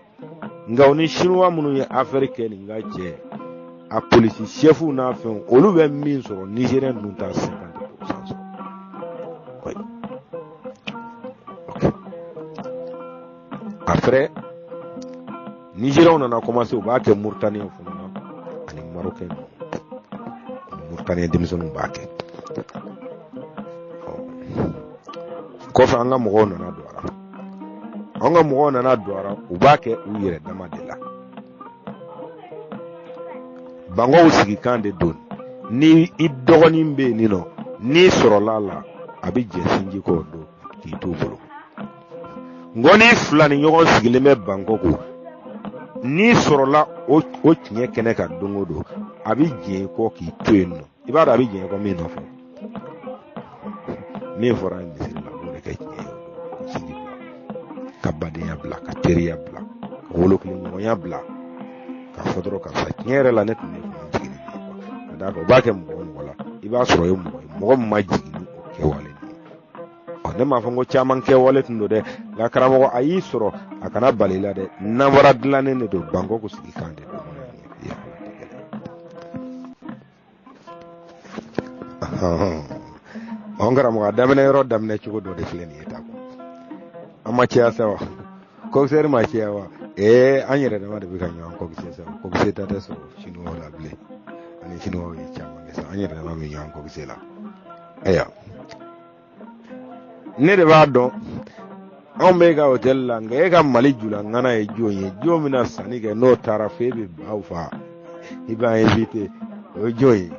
Nka u ni chinois minnu ye affaire kɛ nin ka cɛ, a polisi chefw n'a fɛnw, olu bɛ min sɔrɔ, Nigérien ninnu t'a 50% sɔrɔ. Oui. Ok. Après, Nigériens nana commencer, u b'a kɛ Mauritaniens fana na ani Marocains ninnu. Mauritaniens denmisɛnninw b'a kɛ. Kɔfɛ an ka mɔgɔw nana don a la. An ka mɔgɔw nana don a la, u b'a kɛ u yɛrɛ dama de la. Bankɔw sigikan de don. Ni i dɔgɔnin bɛ yen nɔ, n'i sɔrɔla a la, a bɛ jɛ sinji kɔ o don k'i t'u bolo. Nko n'i fila ni ɲɔgɔn sigilen bɛ Bankɔko, n'i sɔrɔla o tiɲɛ kɛnɛ kan don o don, a bɛ jɛn i kɔ k'i to yen nɔ. I b'a dɔn a bɛ jɛn i kɔ min nɔfɛ, min fɔra a ye misiri la, a b'o de kɛ tiɲɛ ye o don. Ka sinji bila, ka badenya bila, ka teriya bila, ka wolokilenɲɔgɔnya bila, k'a fɔ dɔrɔn karisa, tiɲɛ yɛrɛ la ne tun bɛ kun jigin ni nin ye quoi. Ka d'a kan o b'a kɛ mɔgɔ o mɔgɔ la, i b'a sɔrɔ o ye mɔgɔ ye, mɔgɔ min ma jigin ni o kɛwale nin ye. Ɔ, ne m'a fɔ n ko caman kɛwale tun don dɛ, nka karamɔgɔ, a y'i sɔrɔ, a kana bali la dɛ. Nanbara dilannen de don, Bankɔko sigikan de don. Ɔ, n karamɔgɔ, a daminɛ yɔrɔ daminɛ cogo dɔ de filɛ nin ye ta kuwa. An ma caya sa wa? Coxeur ma caya wa? Ee, an yɛrɛ dama de bɛ ka ɲɔgɔn coxer sa. Coxer ta tɛ sɔrɔ chinois la bilen. Ani chinois ye caman kɛ sa, an yɛrɛ dama bɛ ɲɔgɔn coxer la. Ayiwa, ne de b'a dɔn anw bɛ e ka hôtel la, nka e ka Mali julaŋana ye jɔn ye? Jɔn bɛna sanni kɛ n'o taara fo e bɛ baw fa, i b'an invité, o ye jɔn ye?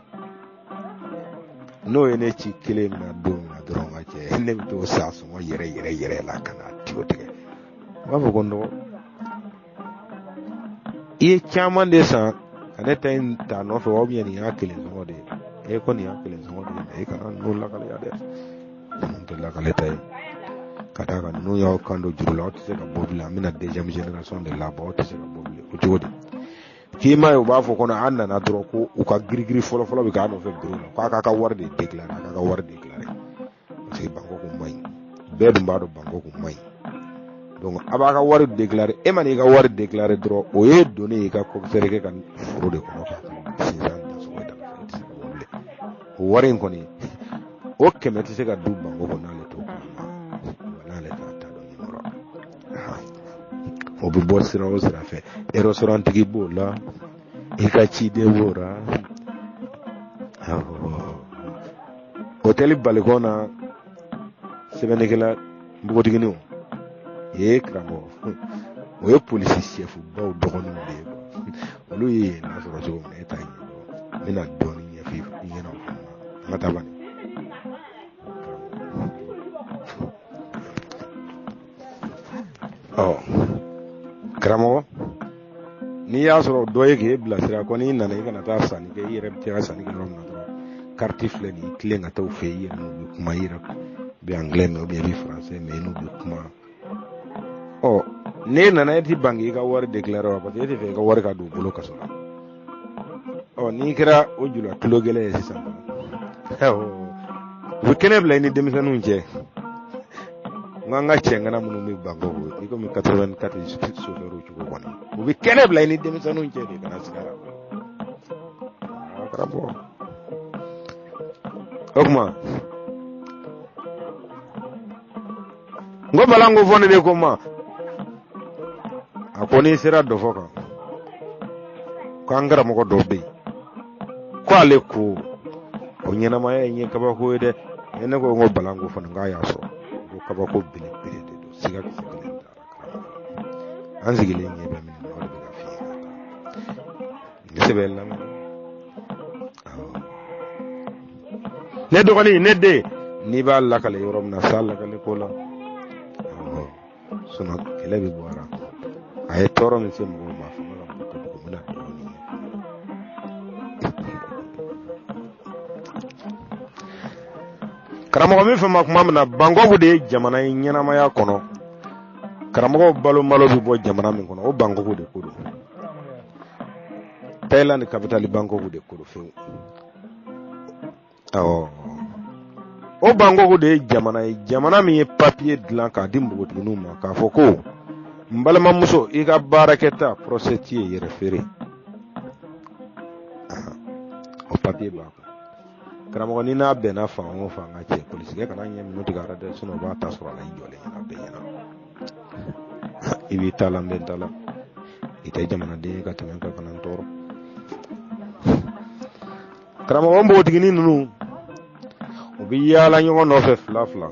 N'o ye ne ci kelen min na don min na dɔrɔn, ka cɛ, ne bɛ t'o sa sɔngɔ yɛrɛ yɛrɛ yɛrɛ la ka na tiyo tigɛ. U b'a fɔ ko n dɔgɔ, i ye caman de san ka ne ta in ta nɔfɛ wa, nin y'a kelen sɔngɔ de ye? E ko nin y'a kelen sɔngɔ de ye, e kana ninnu lakaleya dɛ, ninnu tɛ lakale ta ye. Ka d'a kan ninnu y'aw kan don juru la, aw tɛ se ka bɔ bilen. An bɛna deuxième génération de labɔ, aw tɛ se ka bɔ bilen. O cogo di k'i ma ye? U b'a fɔ kɔnɔ an nana dɔrɔn ko u ka girigiri fɔlɔfɔlɔ bɛ k'a nɔfɛ bureau la, k'a k'a ka wari de déclarer, a k'a ka wari déclarer, parce que Bankɔ kun man ɲi. Bɛɛ dun b'a dɔn Bankɔ kun man ɲi. Donc a b'a ka wari déclarer. E ma n'i ka wari déclarer dɔrɔn, o ye donnen ye i ka coxeur kɛ ka foro de kɔnɔ k'a ka sinsan da sɔgɔ da la, i tɛ se ka bɔ bilen. O wari in kɔni, o 100 tɛ se ka du Bankɔ kɔnɔ n'ale t'o kalama, wa n'ale t'a ta dɔn ɲɛkɔrɔ. O bɛ bɔ sira o sira fɛ, restaurant tigi b'o la, i ka ciden b'o la. Hôtel balikɔn na sɛbɛnnikɛla npogotigininw ye karamɔgɔ, o ye polisi sɛfubaw dɔgɔninw de ye. Olu ye yen lasɔrɔ cogo min na, e t'a ɲɛdɔn. N bɛna dɔɔnin ɲɛfɔ i ɲɛna o fana na. An ka taa bani. Ɔ karamɔgɔ, n'i y'a sɔrɔ dɔ ye k'e bilasira ko n'i nana i kana taa sanni kɛ, i yɛrɛ bɛ taa sanni kɛ yɔrɔ min na dɔrɔn, kariti filɛ nin ye, i tilen ka taa u fɛ, i yɛrɛ n'u bɛ kuma, i yɛrɛ bɛ angilɛ mɛn, i bɛ faransɛ mɛn, i n'u bɛ kuma. Ɔ n'e nana, e ti ban k'i ka wari déclarer wa? Parce que e tɛ fɛ i ka wari ka don u bolo kaso la. Ɔ n'i kɛra o jula tulo gɛlɛn ye sisan, u bɛ kɛnɛ bila i ni denmisɛnninw cɛ. N ko an ka cɛŋana minnu bɛ Bankɔkɔ, i komi 84 sofɛriw cogo kɔni, u bɛ kɛnɛ bila i ni denmisɛnninw cɛ de, kana siga la. A karamɔgɔ, o tuma n ko Balanko fɔ ne de ko n ma, a ko n'i sera dɔfɔ kan, ko an karamɔgɔ dɔ bɛ yen, ko ale ko o ɲɛnamaya in ye kabako ye dɛ. Ne ko n ko Balanko fana k'a y'a sɔrɔ ko kabako belebele de don, siga kisɛ kelen t'a la. Karamɔgɔ, an sigilen ɲɛ bɛ min na, o de bɛ ka f'i ye ka taa ne sɛbɛn lamɛn. Ne dɔgɔnin, ne den, n'i b'a lakale yɔrɔ min na, s'a lakale ko la, sinon kɛlɛ bɛ bɔ a la. A ye tɔɔrɔ min se mɔgɔw ma, a fanga ka bon kojugu. N bɛna dɔɔnin ɲɛfɔ. Karamɔgɔ min fɛn ma kuma min na, Bankɔku de ye jamana ye ɲɛnamaya kɔnɔ. Karamɔgɔw balo malo bɛ bɔ jamana min kɔnɔ, o Bankɔku de ko don. Thailand capitale Bankɔku de ko don fewu. Awɔ, o Bankɔku de ye jamana ye, jamana min ye papiye dilan k'a di npogotigininw ma k'a fɔ ko n balimamuso, i ka baarakɛta prostituée yɛrɛ feere, o papiye b'a kun. Karamɔgɔ, ni n'a bɛnna fan o fan ka cɛ, polisikɛ kana ɲɛ minnu tigɛ a la dɛ, sinon o b'a ta sɔrɔ a la i jɔlen ɲɛna, bɛɛ ɲɛna. I b'i ta la, n bɛ n ta la, i tɛ jamanaden ye ka tɛmɛ kan, kana n tɔɔrɔ. Karamɔgɔ, npogotiginin ninnu, u bɛ yaala ɲɔgɔn nɔfɛ fila fila,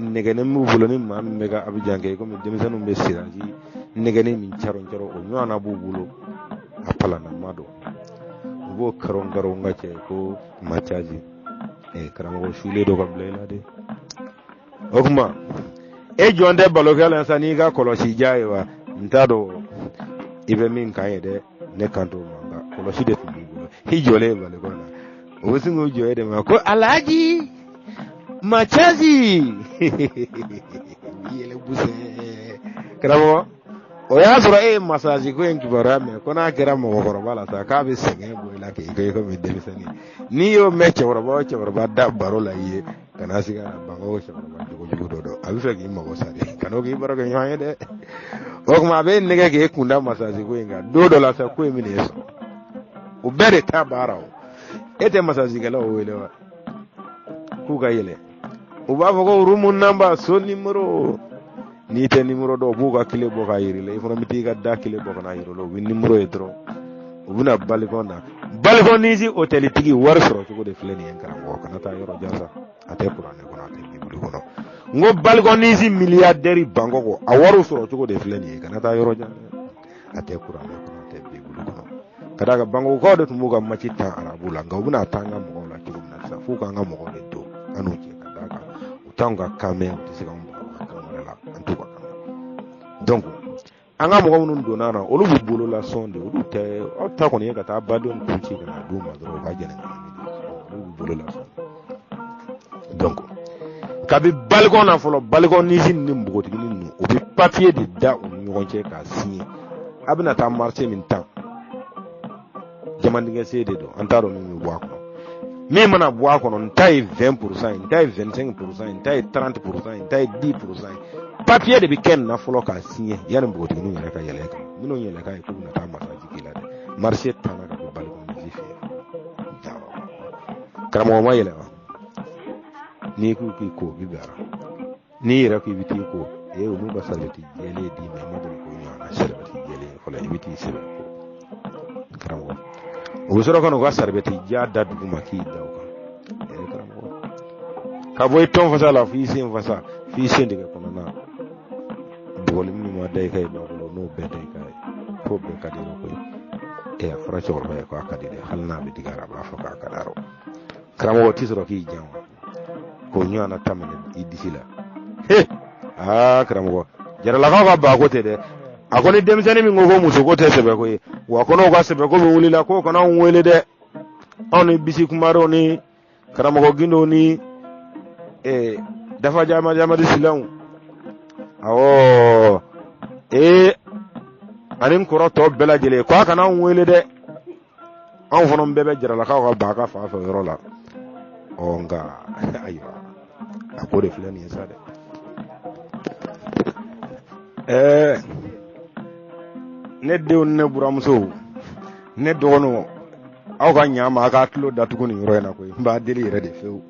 nɛgɛnin b'u bolo. Ni maa min bɛ ka Abijan kɛ, i komi denmisɛnninw bɛ siraji nɛgɛnin min caron caron, o ɲɔgɔnna b'u bolo, a palanama don, u b'o karon karon ka cɛ ko macaji. Karamɔgɔ, sulen dɔ ka bila i la de. O tuma e jɔn tɛ balokɛ la sa n'i ka kɔlɔsi ja ye wa? N t'a dɔn i bɛ min kan ye dɛ, ne kan t'o ma, nka kɔlɔsi de tun b'i bolo, i jɔlen ye balikɔn na, o bɛ sin k'u jɔ e de ma ko alhaji macazi, yɛlɛ busɛ. Karamɔgɔ, o y'a sɔrɔ e ye masaji ko in kibaruya mɛn ko n'a kɛra mɔgɔkɔrɔba la sa, k'a bɛ sɛgɛn bɔ i la k'i kɛ komi denmisɛnnin. N'i y'o mɛn cɛkɔrɔba o cɛkɔrɔba da baro la i ye, kana siga la, Bankɔkɔ cɛkɔrɔba jogojugu dɔ don, a bɛ fɛ k'i mago sa de, kan'o k'i baro kɛ ɲɔgɔn ye dɛ. O tuma a bɛ nɛgɛ k'e kunda masaji ko in kan, don dɔ la sa, ko in bɛna e sɔrɔ. O bɛɛ de ta baara o. E tɛ masajikɛlaw wele wa k'u ka yɛlɛ? U b'a fɔ ko room number, so nimoro. N'i tɛ nimoro dɔn, u b'u ka kile bɔ k'a yir'i la, i fana bɛ t'i ka da kile bɔ ka n'a yir'i la, u bɛ nimoro ye dɔrɔn, u bɛna balikɔn na. Balikɔnisi hôtelitigi wari sɔrɔ cogo de filɛ nin ye. Karamɔgɔ, kana taa yɔrɔ jan sa, a tɛ kuranɛ kɔnɔ, a tɛ bibulu kɔnɔ. N ko balikɔnisi miliyardɛri Bankɔkɔ, a wari sɔrɔ cogo de filɛ nin ye, kana taa yɔrɔ jan, a tɛ kuranɛ kɔnɔ, a tɛ bibulu kɔnɔ. Ka d'a kan Bankɔkɔkaw de tun b'u ka maci tan arabu la, nka u bɛna taa an ka mɔgɔw la cogo min na sisan, f'u k'an ka mɔgɔw de don an n'u cɛ, ka d'a kan u t'anw ka kan mɛn, u tɛ se k'anw baga kan wɛrɛ la, an t'u ka kan mɛn. Donc an ka mɔgɔ minnu donna na, olu b'u bolo lasɔn de, olu tɛ aw ta kɔni ye ka taa badenw kun ci ka na d'u ma dɔrɔn, u ka jɛnɛ, olu b'u bolo lasɔn. Donc kabi balikɔn na fɔlɔ, balikɔnisi ni npogotiginin ninnu, u bɛ papiye de da u ni ɲɔgɔn cɛ k'a signer. A bɛna taa marché min tan, jamandigɛsen de don, an t'a dɔn min bɛ bɔ a kɔnɔ. Min mana bɔ a kɔnɔ, n ta ye 20% ye, n ta ye 25% ye, n ta ye 30% ye, n ta ye 10% ye. Papiye de bɛ kɛ nin na fɔlɔ k'a signer yanni npogotigininw yɛrɛ ka yɛlɛ kan. Minnu yɛlɛ k'a ye k'u bɛna taa masaji k'i la dɛ, marché tanna ka bɔ balikɔnisi fɛ yen. Karamɔgɔ ma yɛlɛ wa? N'i ko k'i ko, i bɛ bɛn a la. N'i yɛrɛ ko i bɛ t'i ko, ee, olu ka saribɛti jɛlen d'i ma, i ma deli k'o ɲɔgɔnna saribɛti jɛlen fɔlɔ, i bɛ t'i sɛbɛn ko. Karamɔgɔ, U bɛ sɔrɔ ka n'u ka saribɛti ja da dugu ma k'i da o kan. Ee karamɔgɔ, ka bɔ i tɔn fasa la f'i sen fasa, f'i sen dingɛ kɔnɔna, bugɔli minnu ma da i kan i ba bolo, n'o bɛɛ da i kan, k'o bɛɛ ka di koyi. Ee, a fɔra cɛkɔrɔba ye k'a ka di dɛ, hali n'a bɛ digi a la, a b'a fɔ k'a ka d'a rɔ. Karamɔgɔ ti sɔrɔ k'i jan wa k'o ɲɔgɔnna ta minɛ i disi la. He, aa karamɔgɔ, jaralakaw ka baako tɛ dɛ. A ko ni denmisɛnnin min ko ko musoko tɛ sɛbɛko ye, wa ko n'o ka sɛbɛko bɛ wulila, k'o kana anw wele dɛ. Anw ni bisi kumarew ni karamɔgɔ gindow ni eh, dafa jama jamadi silanw, awɔ, ee ani n kɔrɔ tɔ bɛɛ lajɛlen, ko a kana anw wele dɛ. Anw fana bɛɛ bɛ jaralakaw ka ba ka fan fɛ yɔrɔ la. Ɔ nka ayiwa, a ko de filɛ nin ye sa dɛ. Ɛɛ ne denw ni ne buramusow, ne dɔgɔninw, aw ka ɲa ma, a k'a tulo datugu nin yɔrɔ in na koyi. N b'a deli yɛrɛ de fewu.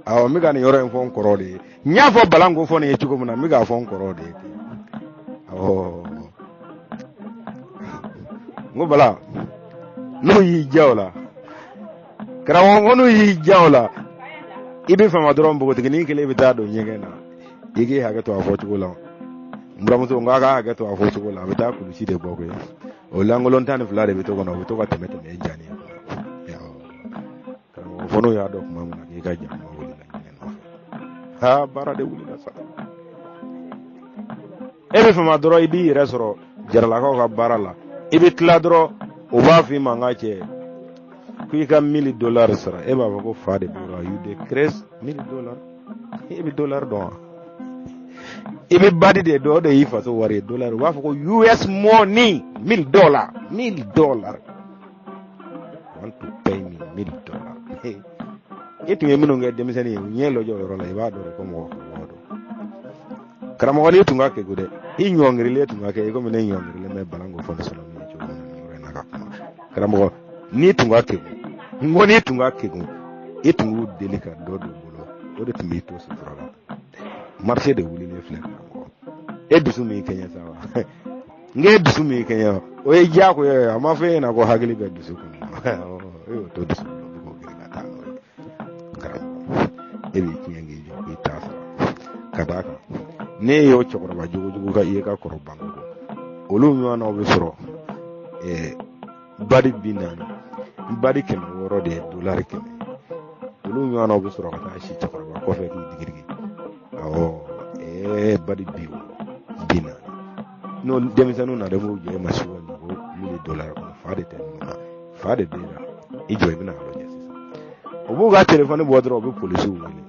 Awɔ, n bɛ ka nin yɔrɔ in fɔ n kɔrɔ de ye. N y'a fɔ balanko fɔ nin ye cogo min na, n bɛ k'a fɔ n kɔrɔ de ye ten. Awɔ, n ko bala, n'u y'i diya o la, karamɔgɔ, ko n'u y'i diya o la, i bɛ fama dɔrɔn, npogotiginin kelen bɛ taa don ɲɛgɛn na. I k'i hakɛ to a fɔ cogo la, n buramuso, n k'a ka hakɛ to a fɔ cogo la. A bɛ taa kulusi de bɔ koyi, o lankolon 12 de bɛ to kɔnɔ, o bɛ to ka tɛmɛ tɛmɛ e jani kɔnɔ. Karamɔgɔ, fo n'u y'a dɔn tuma min na k'i ka jama wulila ɲɛgɛn nɔfɛ. Ha, baara de wulila sa. E bɛ fama dɔrɔn, i b'i yɛrɛ sɔrɔ jaralakaw ka baara la. I bɛ tila dɔrɔn, o b'a f'i ma, n ka cɛ, ko i ka $1000 sara. E b'a fɔ ko fa de b'o la. You dey craze, $1000? E bɛ dollar dɔn wa? I bɛ badi de dɔn, o de y'i faso wari ye, dollar. U b'a fɔ ko US money, $1000, $1000. Want to pay me $1000? E tun ye minnu kɛ denmisɛnnin ye, u ɲɛ lajɛ o yɔrɔ la, i b'a dɔn de ko mɔgɔkɔrɔbaw don. Karamɔgɔ, n'i tun ka kegu dɛ, i ɲɔngirilen tun ka kɛ i komi ne ɲɔngirilen bɛ balanko fɔ ni sɔnɔ min ye cogo min na nin yɔrɔ in na ka kuma. Karamɔgɔ, n'i tun ka kegu, n ko n'i tun ka kegu, i tun k'u deli ka dɔ don bolo, o de tun b'i to sutura la. Marché de wulilen filɛ karamɔgɔ, e dusu min kɛɲɛ sa wa? N k'e dusu min kɛɲɛ, o ye diyagoya ye. A ma fɔ e ɲɛna ko hakili bɛ dusu kɔnɔ? E y'o to dusu kɔnɔ, k'o girin ka taa n'o ye. Karamɔgɔ, e b'i tiɲɛ k'i jɔ k'i t'a sara, ka d'a kan n'e y'o cɛkɔrɔba jogojugu ka i ye ka kɔrɔ banko kɔ, olu ɲɔgɔnnaw bɛ sɔrɔ. Ɛɛ badi 40, badi 600 de ye $100. Olu ɲɔgɔnnaw bɛ sɔrɔ ka taa si cɛkɔrɔba kɔfɛ k'i digidigi. Awɔ, ɛɛ badi 60, 40. N'o denmisɛnninw nana, b'u jɔ e ma su na ko $1000 kɔnɔ, fa de tɛ ninnu na, fa de b'e la. I jɔ, i bɛna a lajɛ sisan. U b'u ka telefɔni bɔ dɔrɔn, u bɛ polisiw wele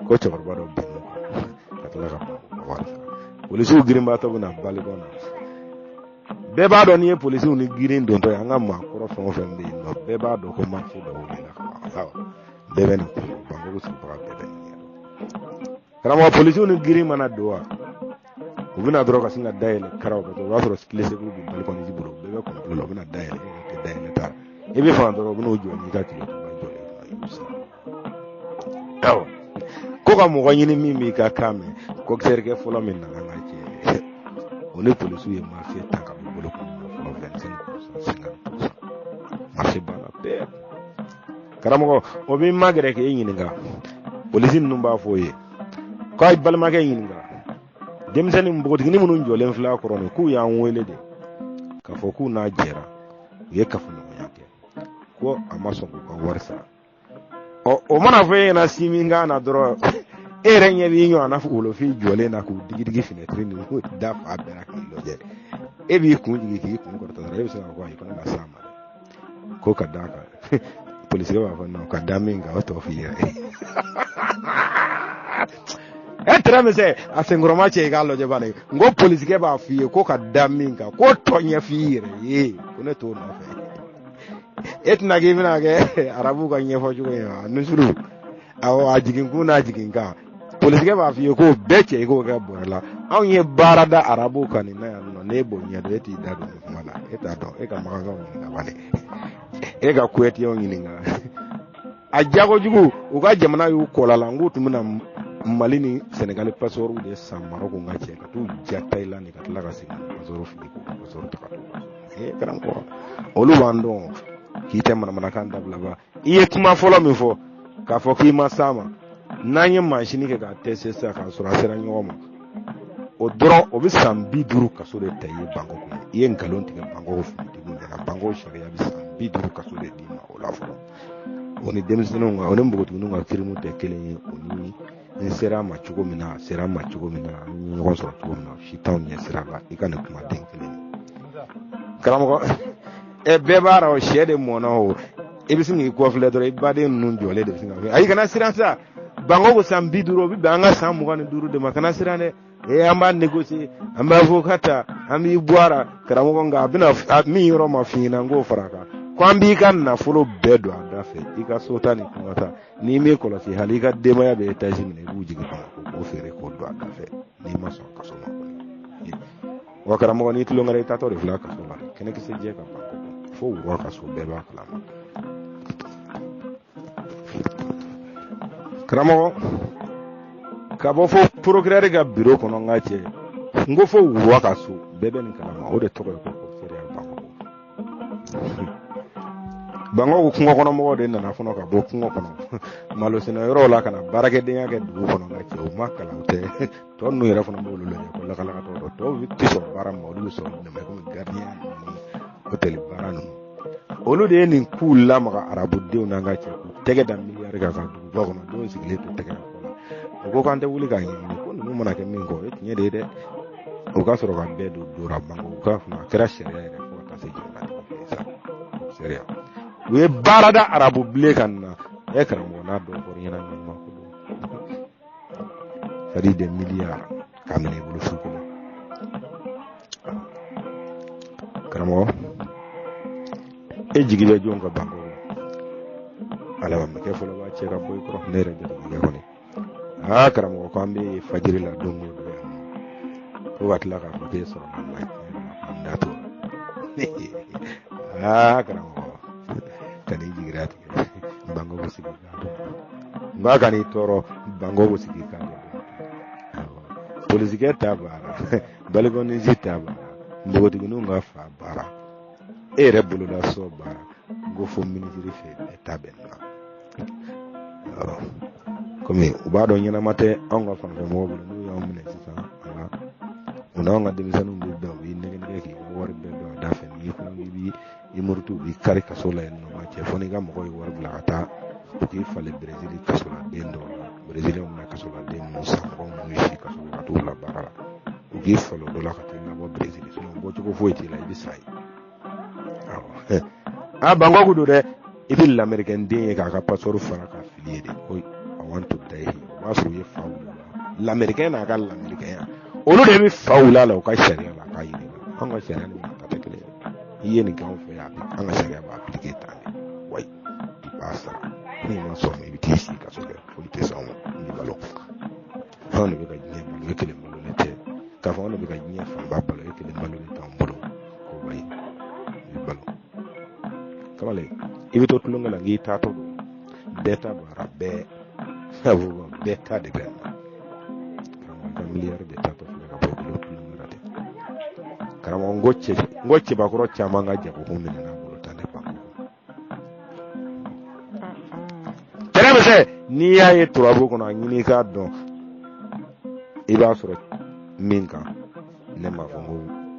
ko cɛkɔrɔba dɔ binn'u kan ka tila ka ban ka wari sara. Polisiw girinbaatɔ bɛ na balikɔn na. Bɛɛ b'a dɔn n'i ye polisiw ni girin dontɔ ye, an ka maakɔrɔ fɛn o fɛn bɛ yen nɔ, bɛɛ b'a dɔn ko marché dɔ wulila ka ban. Bɛɛ bɛ nin kun, Bankogo sigibaga bɛɛ bɛ nin ɲɛdɔn. Karamɔgɔ, polisiw ni girin mana don wa, u bɛna dɔrɔn ka sin ka dayɛlɛ karaw ka o b'a sɔrɔ clé secours bɛ balikɔnisi bolo, bɛɛ bɛ complot la. U bɛna dayɛlɛ, e yɛrɛ tɛ dayɛlɛ ta, i bɛ fanga dɔrɔn, u bɛn'u jɔ n'i ka kilo jɔlen kunna, i b'u sara. Awɔ, ko ka mɔgɔ ɲini min b'i ka kan mɛn. Kɔkisɛrikɛ fɔlɔ min nana, n ka cɛ, o ni polisiw ye marché ta ka bɔ bolo kun na fɔlɔ, 25%, 50%, marché banna bɛɛ. Karamɔgɔ, o b'i magɛrɛ k'e ɲininka. Polisi ninnu b'a fɔ o ye k'a balimakɛ ɲininka, denmisɛnnin npogotiginin minnu jɔlen filɛ a kɔrɔ nin, k'u y'an wele de k'a fɔ k'u n'a jɛra, u ye kafoɲɔgɔnya kɛ, ko a ma sɔn k'u ka wari sara. Ɔ o mana fɔ e ɲɛna si min kan na dɔrɔn, e yɛrɛ ɲɛ b'i ɲɔgɔnna wolofin jɔlen na k'u digidigi finɛtiri ni da fa bɛɛ la k'i lajɛ. E b'i kun jigin k'i kun kɔrɔta dɔrɔn, e bɛ se k'a fɔ ayi, ko ne ma s'a ma dɛ. Ko ka d'a kan, polisikɛ b'a fɔ non, ka da min kan, o tɔ f'i yɛrɛ ye. E tɛrɛ misɛn a senkɔrɔma cɛ, i k'a lajɛ bani. N ko polisikɛ b'a f'i ye ko ka da min kan, k'o tɔ ɲɛf'i yɛrɛ ye, ko ne t'o nɔfɛ. E tɛna k'i bɛna kɛ arabuw ka ɲɛfɔ cogo ye wa? Nusuru, awɔ, a jigin kun n'a jigin kan, polisikɛ b'a f'i ye k'o bɛɛ cɛ, i k'o kɛ bɔrɛ la. Anw ye baara da arabuw kan nin na yan nɔ, n'e b'o ɲɛdɔn, e t'i da don nin kuma la. E t'a dɔn, e ka makankaw ɲininka bani, e ka kuyɛtiyɛnw ɲininka. A jagojugu, u ka jamana y'u kɔla la, n k'u tun bɛna Mali ni Sɛnɛgali pasipɔriw de san Marɔku, n ka cɛ, ka t'u ja Tayilandi, ka tila ka segin ka pasipɔri fili, k'u ka pasipɔri ta ka t'u ka so. Ee karamɔgɔ, olu b'an dɔn. K'i tɛ manamanakan dabila ba. I ye kuma fɔlɔ min fɔ k'a fɔ k'i ma s'a ma, n'an ye mansini kɛ k'a tester sisan k'a sɔrɔ a sera ɲɔgɔn ma, o dɔrɔn o bɛ san 50 kaso de ta i ye Bankɔkɔ. I ye nkalon tigɛ Bankɔkɔ finitigiw ɲɛna, Bankɔkɔ sariya bɛ san 50 kaso de d'i ma o la fɔlɔ. O ni denmisɛnninw ka, o ni npogotigininw ka kirimu tɛ kelen ye. O ni n sera a ma cogo min na, a sera a ma cogo min na, an ye ɲɔgɔn sɔrɔ cogo min na, si t'anw ɲɛ sira la. I ka nin kumaden kelen ye karamɔgɔ, ɛ bɛɛ b'a dɔn sɛ de mɔnna o. I bɛ sin k'i kɔfilɛ dɔrɔn, i baden ninnu jɔlen de bɛ sin ka fɔ ayi, kana siran sa. Bankɔkɔ ko san 50, o bɛ bɛn an ka san 25 de ma. Kana siran dɛ. Ee, an b'a négocier, an b'a avocat ta, an b'i bɔ a la karamɔgɔ. Nka a bɛna min yɔrɔ ma f'i ɲɛna, n k'o fara a kan ko an b'i ka nafolo bɛɛ don a da fɛ, i ka so ta ni tunga ta. N'i m'i kɔlɔsi, hali i ka denbaya bɛ étage minɛ, i b'u jigin Bamakɔ k'o feere k'o don a da fɛ, n'i ma sɔn kaso ma kɔni. Wa karamɔgɔ, n'i tulonkɛra, i taatɔ de filɛ kaso la. Kɛnɛkisɛ jɛ ka ban fo wura ka so, bɛɛ b'a kalama. Karamɔgɔ, ka bɔ fo procureur ka bureau kɔnɔ, n ka cɛ, n ko fo wura ka so, bɛɛ bɛ nin kalama. O de tɔgɔ ye ko commissariat Bamakɔ. Bankɔkɔ kungo kɔnɔ mɔgɔw de nana fɔlɔ ka bɔ kungo kɔnɔ malo sɛnɛ yɔrɔw la ka na baarakɛdenya kɛ dugu kɔnɔ. N ka cɛ, u ma kalan tɛ. Tɔ ninnu yɛrɛ fana b'olu lajɛ ko lakalakatɔ dɔ. Tɔw tɛ sɔn baara ma, olu bɛ sɔn de ma komi gardien ninnu, hôtel baara ninnu. Olu de ye nin k'u lamaga arabudenw n'an ka cɛ, k'u tɛgɛ da miliyari kan ka duguba kɔnɔ denw sigilen to tɛgɛ la. U ko k'an tɛ wuli k'a ɲɛɲini ko ninnu mana kɛ min kɔ, o ye tiɲɛ de ye dɛ. O ka sɔrɔ ka bɛɛ don dora Bankɔkɔ ka fana a kɛra sariya yɛrɛ fo ka taa se jamana tigi fɛ sa sariya. U ye baara da arabu bilen kan na. Ɛ karamɔgɔ, n'a dɔw fɔra ɲɛna ɲuman ko don, c'est-à-dire des milliards k'a minɛ i bolo su kelen. Karamɔgɔ, e jigi bɛ jɔn ka Bankɔkɔ? Ala ma kɛ fɔlɔ b'a cɛ ka bɔ i kɔrɔ. Ne yɛrɛ jatigikɛ kɔni, aa karamɔgɔ, ko an bɛ fajiri la don o don yan ko ka tila k'a fɔ k'e sɔrɔ la an da to. Aa karamɔgɔ, ka n'i jigira tigɛ, Bankɔkɔ sigi k'a dɔn. N k'a kan'i tɔɔrɔ, Bankɔkɔ sigi k'a dɔn. Polisikɛ ta baara, balikonisi ta baara, npogotigininw ka fa baara, e yɛrɛ bolola sɔ baara, n ko fo minisiri fɛ bɛɛ ta bɛ na. Komi u b'a dɔn ɲɛnama tɛ anw ka fanfɛ mɔgɔw bolo, n'u y'anw minɛ sisan, ala u n'anw ka denmisɛnninw bɛ bɛn, u b'i nɛgɛ nɛgɛ k'i ka wari bɛɛ don a da fɛ. N'i ko k'i b'i i muruti, u b'i kari kaso la yen nɔ. Ma cɛ, fo n'i ka mɔgɔw ye wari bila ka taa u k'i falen Brezili kasoladen dɔw la. Breziliw bɛna kasoladen minnu san, mɔgɔ minnu si kaso la ka t'u bila baara la, u k'i falen o dɔ la ka t'i labɔ Brezili. Sinon bɔcogo foyi t'i la, i bɛ sa yen. Awɔ, a Bankɔku don dɛ. I bɛ lamɛrikɛn den ye k'a ka passeport fara k'a fili ye de ko I want to die here. O b'a sɔrɔ u ye fa wuli la. Lamɛrikɛn n'a ka lamɛrikɛnya, olu de bɛ fa wuli a la u ka sariya la k'a yiri la. An ka sariya ni ta tɛ kelen ye. I ye nin kɛ anw fɛ yan, an ka sariya b'a appliquer tan de. Wayi, i b'a sara. N'i ma sɔn, i bɛ t'i sigi kaso kɛ. Foyi tɛ s'anw ma ni balo. Anw de bɛ ka diɲɛ balo, e kelen balo ne tɛ. K'a fɔ anw de bɛ ka diɲɛ fanba balo, e kelen balo ne t'anw bolo ko wayi, i bɛ balo. Kamalen, i bɛ to tulonkɛ la k'i taatɔ don. Bɛɛ ta baara bɛɛ, bɛɛ ta de bɛ na. Karamɔgɔ, ka miliyari de taatɔ filɛ ka bɔ i bolo tulonkɛ la ten. Karamɔgɔ, n ko cɛ, n ko cɛbakɔrɔ caman ka jagokun minɛ n'a bolo tan de ban. Tɛnɛ bɛ se n'i y'a ye turabu kɔnɔ, a ɲini i k'a dɔn i b'a sɔrɔ min kan. Ne m'a fɔ n ko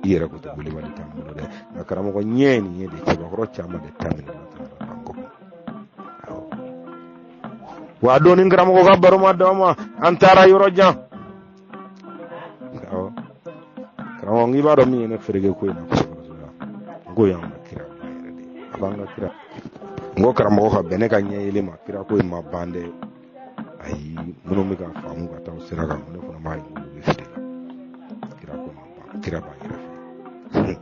i yɛrɛ ko tɛ wulibali t'an bolo dɛ, nka karamɔgɔ ɲɛ ye nin ye de, cɛbakɔrɔ caman de ta minɛ na tan an kɔ. Wa a don ni karamɔgɔ ka baro ma d'aw ma, an taara yɔrɔ jan. Awɔ karamɔgɔ, n k'i b'a dɔn min ye ne fereke ko in na kosɛbɛ kosɛbɛ, n k'o y'an ka kira ba yɛrɛ de ye. A b'an ka kira, n ko karamɔgɔ ka bɛn ne ka ɲɛ yelen ma, kira ko in ma ban dɛ. Ayi, minnu bɛ ka faamu ka taa o sira kan, ne fana b'a ye olu bɛ fili la. Kira ko ma ban, kira b'an yɛrɛ fɛ.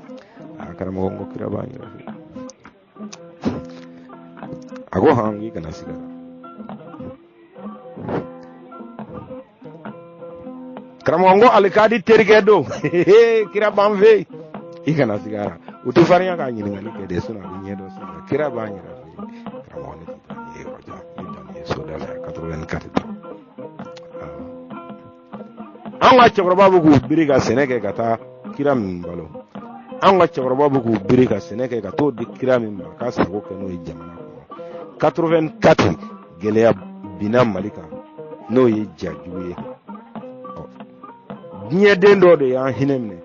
Aa karamɔgɔ, n ko kira b'an yɛrɛ fɛ. A ko han, k'i kana siga. Karamɔgɔ, n ko alikadi terikɛ don, kira b'an fɛ yen, i kana siga la. U tɛ farinya k'a ɲininkali kɛ de, sinɔn a bɛ ɲɛ dɔn sisan. Kira b'an yɛrɛ fɛ yen. Karamɔgɔ, ne tɛ taa ni ye yɔrɔ jan, ne dan ye soda la 84 dɔrɔn. An ka cɛkɔrɔba bɛ k'u biri ka sɛnɛ kɛ ka taa kira min balo. An ka cɛkɔrɔbaw bɛ k'u biri ka sɛnɛ kɛ ka t'o di kira min ma k'a sago kɛ n'o ye jamana kɔnɔ. 84 gɛlɛya binna Mali kan, n'o ye ja jugu ye. Diɲɛ den dɔw de y'an hinɛ minɛ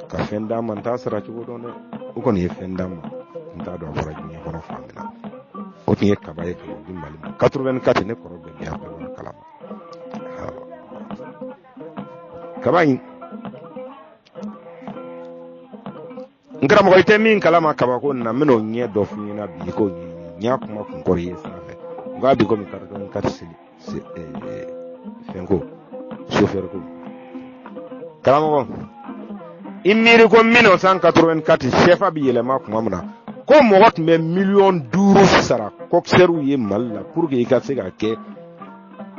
ka fɛn d'an ma, n t'a sara cogo dɔn dɛ, o kɔni ye fɛn d'an ma, n t'a dɔn a bɔra diɲɛ kɔnɔ fan min na. O tun ye kaba ye ka di Mali ma 84. Ne kɔrɔ bɛɛ bɛ yan, bɛɛ b'a kalama. Kaba in, n karamɔgɔ, i tɛ min kalama kabako nin na, n bɛna o ɲɛ dɔ f'i ɲɛna bi, i k'o ɲɛɲini. N y'a kuma kunkɔrɔ ye sanfɛ, n k'a bi komi 84 seli fɛn ko sofɛri ko. Karamɔgɔ, i miiri ko 1984 CFA bɛ yɛlɛma tuma min na, ko mɔgɔ tun bɛ miliyɔn 5 sara coxeurw ye Mali la pour que i ka se ka kɛ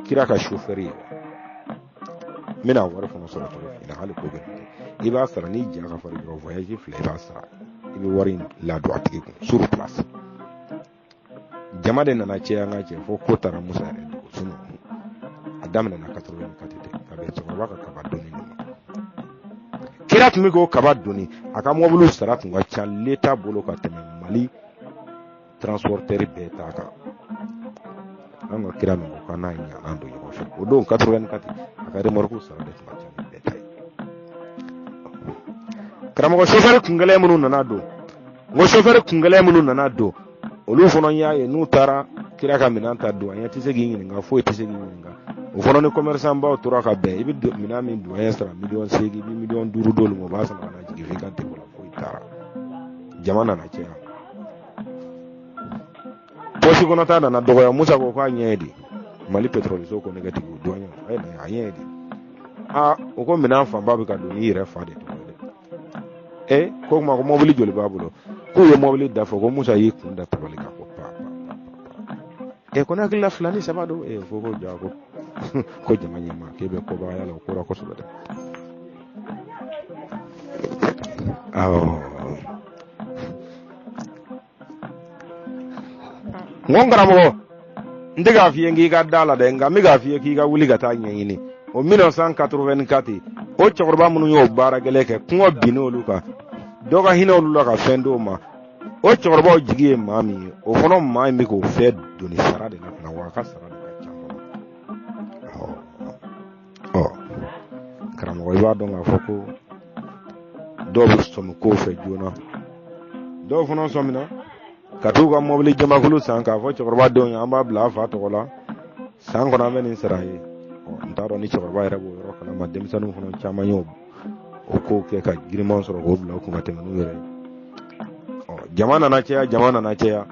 kira ka sofɛri ye. N bɛna wari fana sɔrɔ cogo f'i ɲɛna, hali ko gɛlɛn tɛ. I b'a sara n'i ja ka farin dɔrɔn, voyage fila i b'a sara, i bɛ wari in ladon a tigi kun sur place. Jama de nana caya n ka cɛ fo ko taara Musa yɛrɛ dogo. Sinon a daminɛna 84 de ka bɛn cɛkɔrɔba ka kaba doni de ma. Kira tun bɛ k'o kaba doni, a ka mɔbiliw sara tun ka ca l'État bolo ka tɛmɛ Mali transporteur bɛɛ ta kan. An ka kira min ko k'an n'a ɲana don ɲɔgɔn fɛ, o don 84, a ka remorque sara de tun ka ca ni bɛɛ ta ye. Karamɔgɔ, sofɛri kungɛlɛn minnu nana don, n ko sofɛri kungɛlɛn minnu nana don, olu fana y'a ye n'u taara kira ka minɛn ta, douanier tɛ se k'i ɲininka, foyi tɛ se k'i ɲininka. O fana ni commerçant baw tora ka bɛn, i bɛ minɛn min douanier sara miliyɔn 8, i bɛ miliyɔn 5 d'olu ma, o b'a sama ka na jigin f'i ka dépôt la, foyi taara. Jama nana caya, pɔsi kɔnɔta nana dɔgɔya. Musa ko k'a ɲɛ ye di Mali pétrole ko ne ka tigi douanier a ye na a ɲɛ ye di. Aa, o ko minɛn fanba bɛ ka don n'i yɛrɛ fa de tɔgɔ ye dɛ. E ko kuma ko mɔbili joli b'a bolo? K'u ye mɔbili da fɔ, ko Musa y'i kun da tabali kan ko pa pa pa pa. E ko ne hakili la 2 ni 3 don. E ko ja ko jama ɲɛma k'e bɛ kobagaya la, o kora kosɛbɛ dɛ. Awɔ, n ko n karamɔgɔ, n tɛ k'a f'i ye k'i ka da la dɛ, nka n bɛ k'a f'i ye k'i ka wuli ka taa ɲɛɲini. O 1984, o cɛkɔrɔba minnu y'o baara gɛlɛn kɛ, kɔngɔ binnen olu kan, dɔ ka hinɛ olu la ka fɛn d'o ma. O cɛkɔrɔbaw jigi ye maa min ye, o fana maa in bɛ k'o fɛn doni sara de la ka na, wa a ka sara de ka ca fana. Ɔ karamɔgɔ, i b'a dɔn k'a fɔ ko dɔw bɛ sɔmi kow fɛ joona, dɔw fana sɔmina ka t'u ka mɔbili jamakulu san k'a fɔ cɛkɔrɔba denw ye, an b'a bila a fa tɔgɔ la, san kɔnɔ an bɛ nin sara ye. Ɔ n t'a dɔn ni cɛkɔrɔba yɛrɛ b'o yɔrɔ kalama. Denmisɛnninw fana caman y'o o kow kɛ ka giriman sɔrɔ k'o bila u kun ka tɛmɛ n'u yɛrɛ ye. Ɔ jama nana caya, jama nana caya.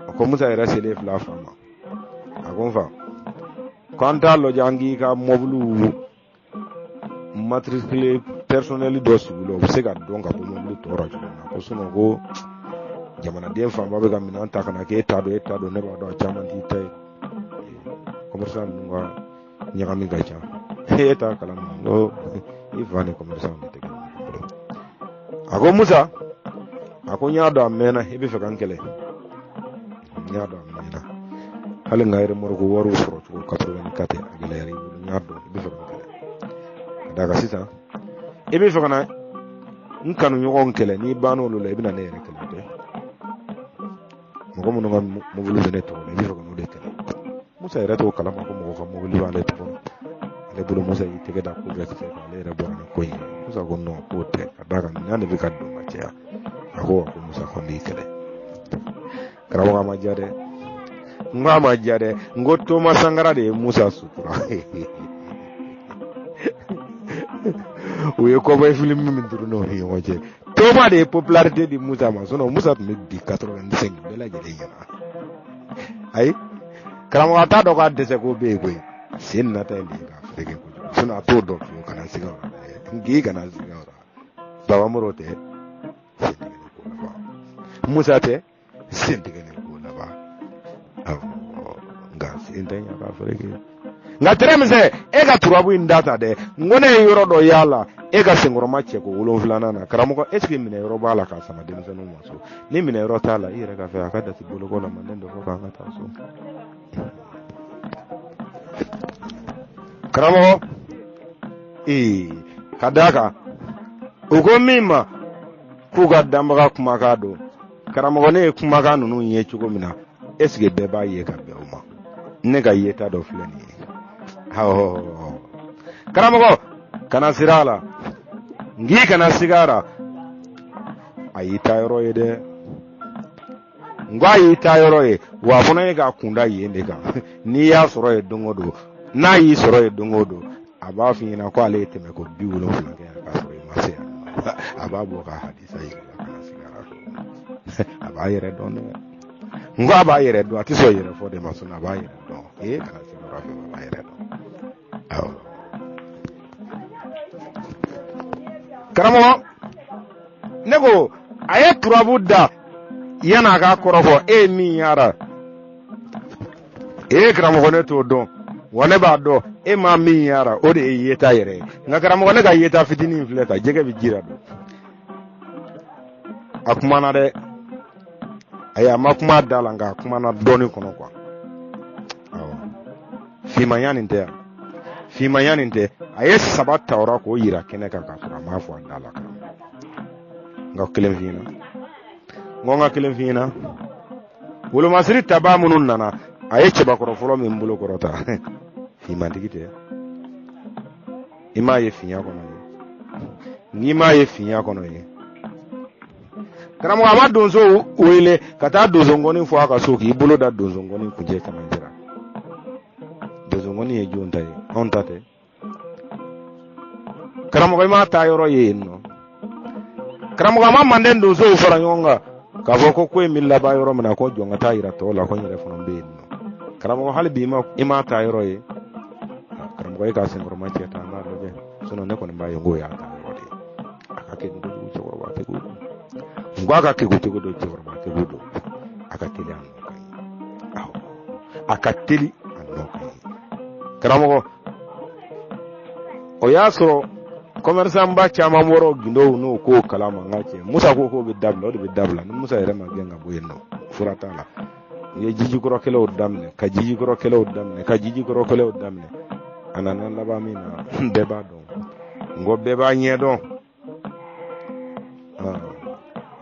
A ko Musa yɛrɛ selen filɛ a fa ma, a ko n fa, ko an t'a lajɛ an k'i ka mɔbiliw matricule personnel dɔ sigi la, o bɛ se ka dɔn ka bɔ mɔbili tɔ la cogo min na. Ko sinon ko jamanaden fanba bɛ ka minɛn ta ka na k'e ta don, e ta don, ne b'a dɔn a caman t'i ta ye. Commerçant ninnu ka ɲagami ka ca, e t'a kalama ko i fa ni commerçant de tɛ kelen. A ko Musa, a ko n y'a dɔn a mɛnna i bɛ fɛ ka n kɛlɛ, n y'a dɔn a mɛnna, hali n ka remorque wariw sɔrɔ cogo 84 a gɛlɛyara i bolo, n y'a dɔn i bɛ fɛ ka n kɛlɛ. Ka d'a kan sisan i bɛ fɛ ka na n kanuɲɔgɔnw kɛlɛ, n'i banna olu la i bɛna ne yɛrɛ kɛlɛ dɛ. Mɔgɔ minnu ka mobili bɛ ne tɔgɔ la, i bɛ fɛ ka n'o de kɛlɛ. Musa yɛrɛ t'o kalama ko mɔgɔ ka mobili b'ale tɔgɔ la. Ale bolo Musa y'i tɛgɛ da ko bɛɛ kisɛ kan, ale yɛrɛ bɔra ni ko in ye. Musa ko non, k'o tɛ, ka d'a kan minɛn de bɛ ka don ka caya. A ko wa, ko Musa ko n b'i kɛlɛ. Karamɔgɔ, a ma diya dɛ, n ko a ma diya dɛ. N ko Toma Sankara de ye Musa sutura. U ye cowboy film min tourné o ni ɲɔgɔn cɛ, Toma de ye popularité di Musa ma. Sinon Musa tun bɛ bi 85 bɛɛ lajɛlen ɲɛna. Ayi karamɔgɔ, a t'a dɔn k'a dɛsɛ ko bɛ yen koyi. Sen nata in de ye k'a fereke kojugu, sinon a t'o dɔn fiyewu. Kana siga o la dɛ, n k'i kana siga o la. Baba Moro tɛ sen tigɛlen ko laban, Musa tɛ sen tigɛlen ko laban. Awɔ, nka sen tɛ ɲa k'a fereke. Nka tɛrɛmisɛn, e ka turabu in da ta dɛ. N ko ne ye yɔrɔ dɔ y'a la, e ka senkɔrɔma cɛ ko 7nan na. Karamɔgɔ, est ce que minɛ yɔrɔ b'a la k'a sama denmisɛnninw ma so? Ni minɛ yɔrɔ t'a la, i yɛrɛ ka fɛ a ka dasi boloko la manden dɔ fɔ k'an ka taa so. Karamɔgɔ, ee ka d'a kan U ko min ma k'u ka danbaga kumakan don. Karamɔgɔ, ne ye kumakan ninnu ye cogo min na, est ce que bɛɛ b'a ye ka bɛn o ma? Ne ka yeta dɔ filɛ nin ye. Awɔ karamɔgɔ, kana siran a la, n k'i kana siga a la. A y'i ta yɔrɔ ye dɛ. N ko a y'i ta yɔrɔ ye, wa a fana ye k'a kunda yen de kan. N'i y'a sɔrɔ yen don o don, n'a y'i sɔrɔ yen don o don, a b'a f'i ɲɛna ko ale ye tɛmɛ ko 70 kɛ yan k'a sɔrɔ i ma se yan. A b'a bɔ ka hadisa yir'i la. Kana siga a la, a b'a yɛrɛ dɔn dɛ. N ko a b'a yɛrɛ dɔn, a tɛ sɔn yɛrɛ fɔ de ma sɔn, a b'a yɛrɛ dɔn. Ee, kana siga a fɛ, a b'a yɛrɛ dɔn. Awɔ karamɔgɔ, ne ko a ye turabu da yan'a k'a kɔrɔfɔ, e ye min y'a la. Ee karamɔgɔ, ne t'o dɔn wa ne b'a dɔn e ma min y'a la, o de ye yeta yɛrɛ ye. Nka karamɔgɔ, ne ka yeta fitinin filɛ ta, jɛgɛ bɛ ji la don. A kumana dɛ. Ayi, a ma kuma da la, nka a kumana dɔɔni kɔnɔ kuwa. Awɔ, finmanya nin tɛ yan, finmanya nin tɛ. A ye saba tawura k'o yira kɛnɛ kan k'a sɔrɔ a m'a fɔ a da la. Karamɔgɔ, n ka kelen f'i ɲɛna. N ko n ka kelen f'i ɲɛna. Wolomasiri tabaa minnu nana, a ye cɛbakɔrɔ fɔlɔ min bolo kɔrɔta, finmantigi tɛ. I m'a ye finya kɔnɔ ye, n'i m'a ye finya kɔnɔ ye. Karamɔgɔ, a ma donso wele ka taa donsonkɔni fɔ a ka so k'i bolo da donsonkɔni kuncɛ camancɛ la. Donsonkɔni ye jɔn ta ye? Anw ta tɛ. Karamɔgɔ, i m'a taa yɔrɔ ye yen nɔ. Karamɔgɔ, a ma manden donsow fara ɲɔgɔn kan k'a fɔ ko ko in bɛ laban yɔrɔ min na, ko jɔn ka taa yira tɔw la ko n yɛrɛ fana bɛ yen nɔ. Karamɔgɔ, hali bi i m'a taa yɔrɔ ye. Karamɔgɔ, e k'a senkɔrɔma cɛ ta, an k'a lajɛ. Sinon ne kɔni b'a ye k'o y'a taa yɔrɔ de ye. A ka kegu kojugu, cɛkɔrɔba kegu don. N ko a ka kegu cogo don, cɛkɔrɔba kegu don. A ka teli, a nɔ ka ɲi. Awɔ, a ka teli, a nɔ ka ɲi. Karamɔgɔ, o y'a sɔrɔ commerçant ba caman bɔra o gindow n'o kow kalama. N ka cɛ Musa ko k'o bɛ dabila, o de bɛ dabila. Ni Musa yɛrɛ ma gɛn ka bɔ yen nɔ, fura t'a la. U ye jijikɔrɔ kɛlɛw daminɛ, ka jijikɔrɔ kɛlɛw daminɛ, ka jijikɔrɔ kɛlɛw daminɛ. A nana laban min na, bɛɛ b'a dɔn. N ko bɛɛ b'a ɲɛ dɔn.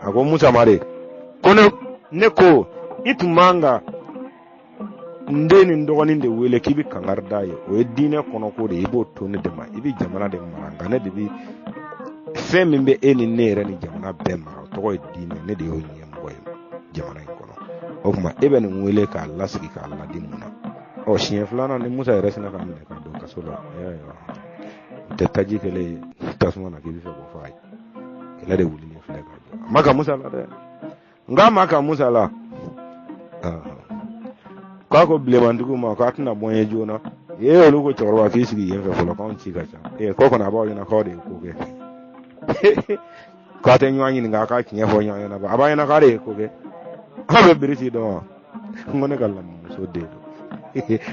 A ko Musa ma de ko ne ko i tun man ka n den ni n dɔgɔnin de wele k'i bɛ kangari d'a ye. O ye diinɛ kɔnɔko de ye, i b'o to ne de ma. I bɛ jamana de mara, nka ne de bɛ fɛn min bɛ e ni ne yɛrɛ ni jamana bɛɛ mara, o tɔgɔ ye diinɛ. Ne de y'o ɲɛmɔgɔ ye jamana in kɔnɔ. O tuma e bɛ nin wele k'a lasigi k'a ladi mun na? Ɔ, siɲɛ filanan ni Musa yɛrɛ sinna ka minɛ ka don kaso la, o tɛ taji kɛlen ye tasuma na k'i bɛ fɛ k'o faga ye. Kɛlɛ de wulilen filɛ ka jɔ. A ma ka Musa la dɛ. N k'a ma ka Musa la. K'a ko bilenmantigiw ma k'a tɛna bɔ n ye joona. Ee, olu ko cɛkɔrɔba k'i sigi yen fɛ fɔlɔ, k'anw ci ka ca. Ee, k'o kɔni a b'aw ɲɛna k'aw de ye ko kɛ, k'a tɛ ɲɔgɔn ɲininka, a ka tiɲɛ fɔ ɲɔgɔn ɲɛna ba. A b'a ɲɛna k'a de ye ko kɛ. Aw bɛ Birisi dɔn wa? N ko ne ka lamɔmuso den don.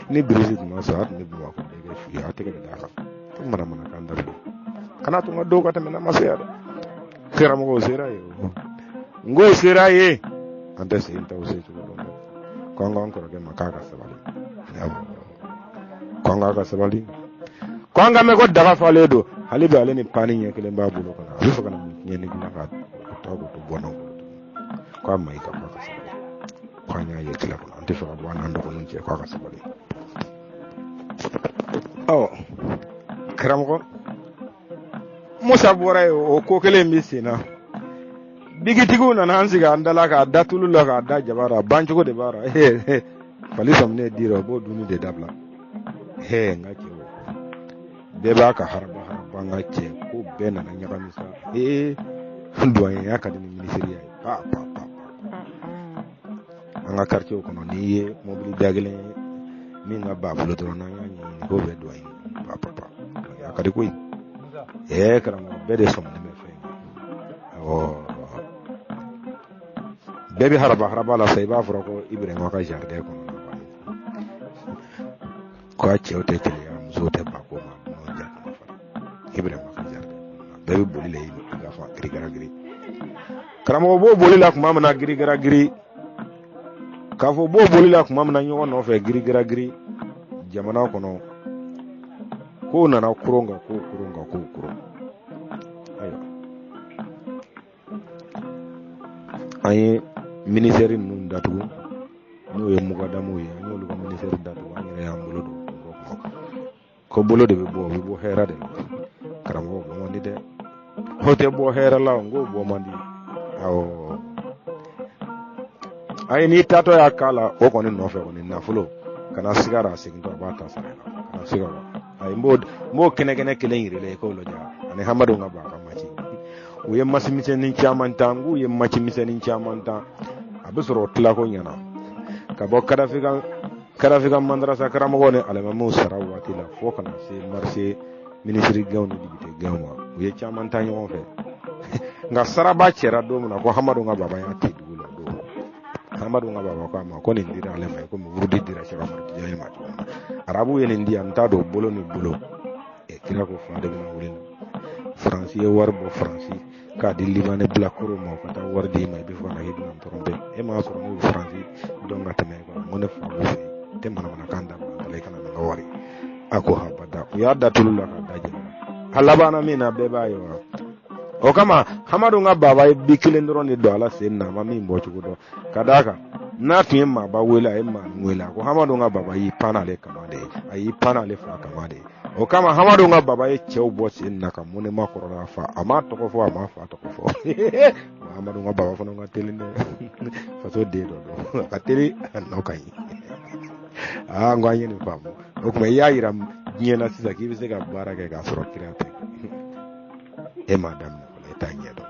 Ni Birisi tun ma sɔn, a tun bɛ Bamakɔ bɛɛ kɛ fu ye. A tɛgɛ bɛ d'a kan. Manamanakan dabila, kana to n ka dɔw ka tɛmɛ n'a ma se yan dɛ. Karamɔgɔ sera yen, n k'o sera yen, an tɛ sen t'aw se cogo dɔn dɛ. Ko an k'an kɔrɔkɛ ma k'a ka sabali, ko an k'a ka sabali, ko an ka mɛn ko daga falen don. Hali bi ale ni paani ɲɛ kelen b'a bolo kɔnɔ, a bɛ fɛ ka na mun tiɲɛni dilan ka taa k'o to bɔnnaw bolo tuguni. K'a ma i ka k'a ka sabali, ko an y'a ye tila kɔnɔ, an tɛ fɛ ka bɔ an n'an dɔgɔninw cɛ, k'a ka sabali. Ɔ karamɔgɔ, Musa bɔra yen, o ko kelen bɛ sen na. Bigitigiw nana an sigi an da la k'a da tulu la k'a da jaba la, bancogo de b'a la. Fali sɔminen dira, o b'o dunni de dabila. N ka cɛw, bɛɛ b'a ka haraba haraba. N ka cɛ, ko bɛɛ nana ɲagami sa. Ee, duwanyenya ka di ni minisiriya ye. Pa pa pa, an ka quartier kɔnɔ, n'i ye mobili da kelen ye min ka ba bolo dɔrɔn, n'an y'a ɲɛɲini k'o bɛ duwaɲɛ. Pa pa pa, a ka di koyi. Ɛɛ karamɔgɔ, bɛɛ de sɔminen bɛ fɛn in na. Awɔ, bɛɛ bɛ haraba haraba la sa. I b'a fɔra ko Ibrahima ka jardin kɔnɔ ko a cɛw tɛ keleya, musow tɛ ba ko ma dunanw ja kana fara. Ibrahima ka jardin kɔnɔ, bɛɛ bɛ boli la i ka fɔ girigara giri. Karamɔgɔ b'o boli la tuma min na girigara giri, k'a fɔ b'o boli la tuma min na ɲɔgɔn nɔfɛ girigara giri jamana kɔnɔ, kow nana koron ka kow koron ka kow koron. Ayiwa. An ye minisɛri ninnu datugu, n'o ye mugadamuw ye, an y'olu ka minisɛri datugu, an yɛrɛ y'an bolo don ko bolo de bɛ bɔ, o bɛ bɔ hɛrɛ de la. Karamɔgɔ bɔ man di dɛ, o tɛ bɔ hɛrɛ la, n k'o bɔ man di. Awɔ, ayi, n'i taatɔ y'a k'a la, o kɔni nɔfɛ kɔni nafolo kana siga a segintɔ a b'a ta sara i la, kana siga o la. Ayi, n b'o kɛnɛ kɛnɛ kelen yir'i la i k'o lajɛ. Ani Hamadu ka b'a ka maci, u ye masi misɛnnin caman ta, n k'u ye maci misɛnnin caman ta, a bɛ sɔrɔ o tilako ɲɛna ka bɔ Kadafi ka Kadafi ka madarasa karamɔgɔw ni alimamiw sara waati la fo ka na se marché minisiri gɛnw ni depite gɛnw ma, u ye caman ta ɲɔgɔn fɛ. Nka saraba cɛra don min na ko Hamadu ka baba y'a ci dugu la don, Hamadu ka baba ko a ma ko nin dira ale ma komi wurudi dira Sɛki Amadu Tijani ma cogo min na, arabuw ye nin di yan, n t'a don bolo ni bolo. Kira ko fa de bɛna wuli na. Faransi ye wari bɔ Faransi k'a di Libanɛ bilakoro ma, u ka taa wari d'i ma, i bɛ fɔ na k'i bɛna n tɔrɔnpe, e m'a sɔrɔ ne bɛ Faransi dɔn ka tɛmɛ e kan. N ko ne fa b'u fɛ yen, tɛ manamanakan dabila n i kana na n ka wari. A ko habada, u y'a da tulu la k'a da jɛnɛ a labanna min na, bɛɛ b'a ye wa. O kama Hamadu ka baba ye bi kelen dɔrɔn de don ala sen na, a ma min bɔ cogo dɔn, ka d'a kan n'a tun ye maaba wele, a ye maa wele, a ko Hamadu ka baba y'i pan ale kama de ye, a y'i pan ale fa kama de ye. O kama Hamadu ka baba ye cɛw bɔ sen na ka monument kɔrɔla fa, a m'a tɔgɔ fɔ, a m'a fa tɔgɔ fɔ. Hamadu ka baba fana ka teli dɛ, faso den dɔ don, a ka teli, a nɔ ka ɲi. Aa, n ko an ye nin faamu. O tuma i y'a yira diɲɛ na sisan k'i bɛ se ka baara kɛ k'a sɔrɔ kira tɛ, e m'a daminɛ fɔlɔ, e t'a ɲɛ dɔn.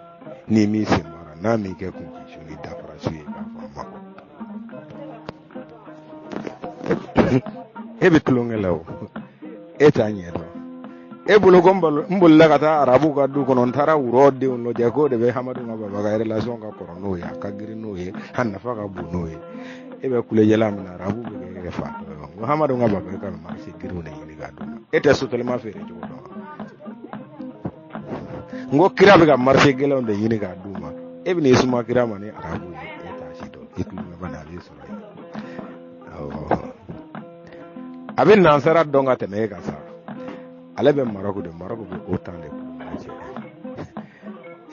N'i m'i sen bɔ a la, n'a m'i kɛ kun su ni dafara su ye k'a fɔ a ma kɔ, e bɛ tulonkɛ la o, e t'a ɲɛ dɔn. E bolo ko n bolila ka taa arabuw ka du kɔnɔ, n taara wurɔ denw lajɛ, k'o de bɛ Hamadu ka baba ka relation ka kɔrɔ n'o ye, a ka girin n'o ye, a nafa ka bon n'o ye. E bɛ kulejɛla min na, arabu bɛ kɛ fatɔ ye. N ko Hamadu ka baba ka marché girinw de ɲini k'a d'u ma, e tɛ sotelima feere cogo dɔn. N ko kira bɛ ka marché gɛlɛnw de ɲini k'a d'u ma, e bɛ n'i suma kira ma ni arabu ye, e t'a si dɔn, i tulo bɛ bana a b'i sɔrɔ yen. Awɔ, a bɛ nansara dɔn ka tɛmɛ e kan sa. Ale bɛ Marɔku de, Marɔku bɛ OTAN de bolo cɛ,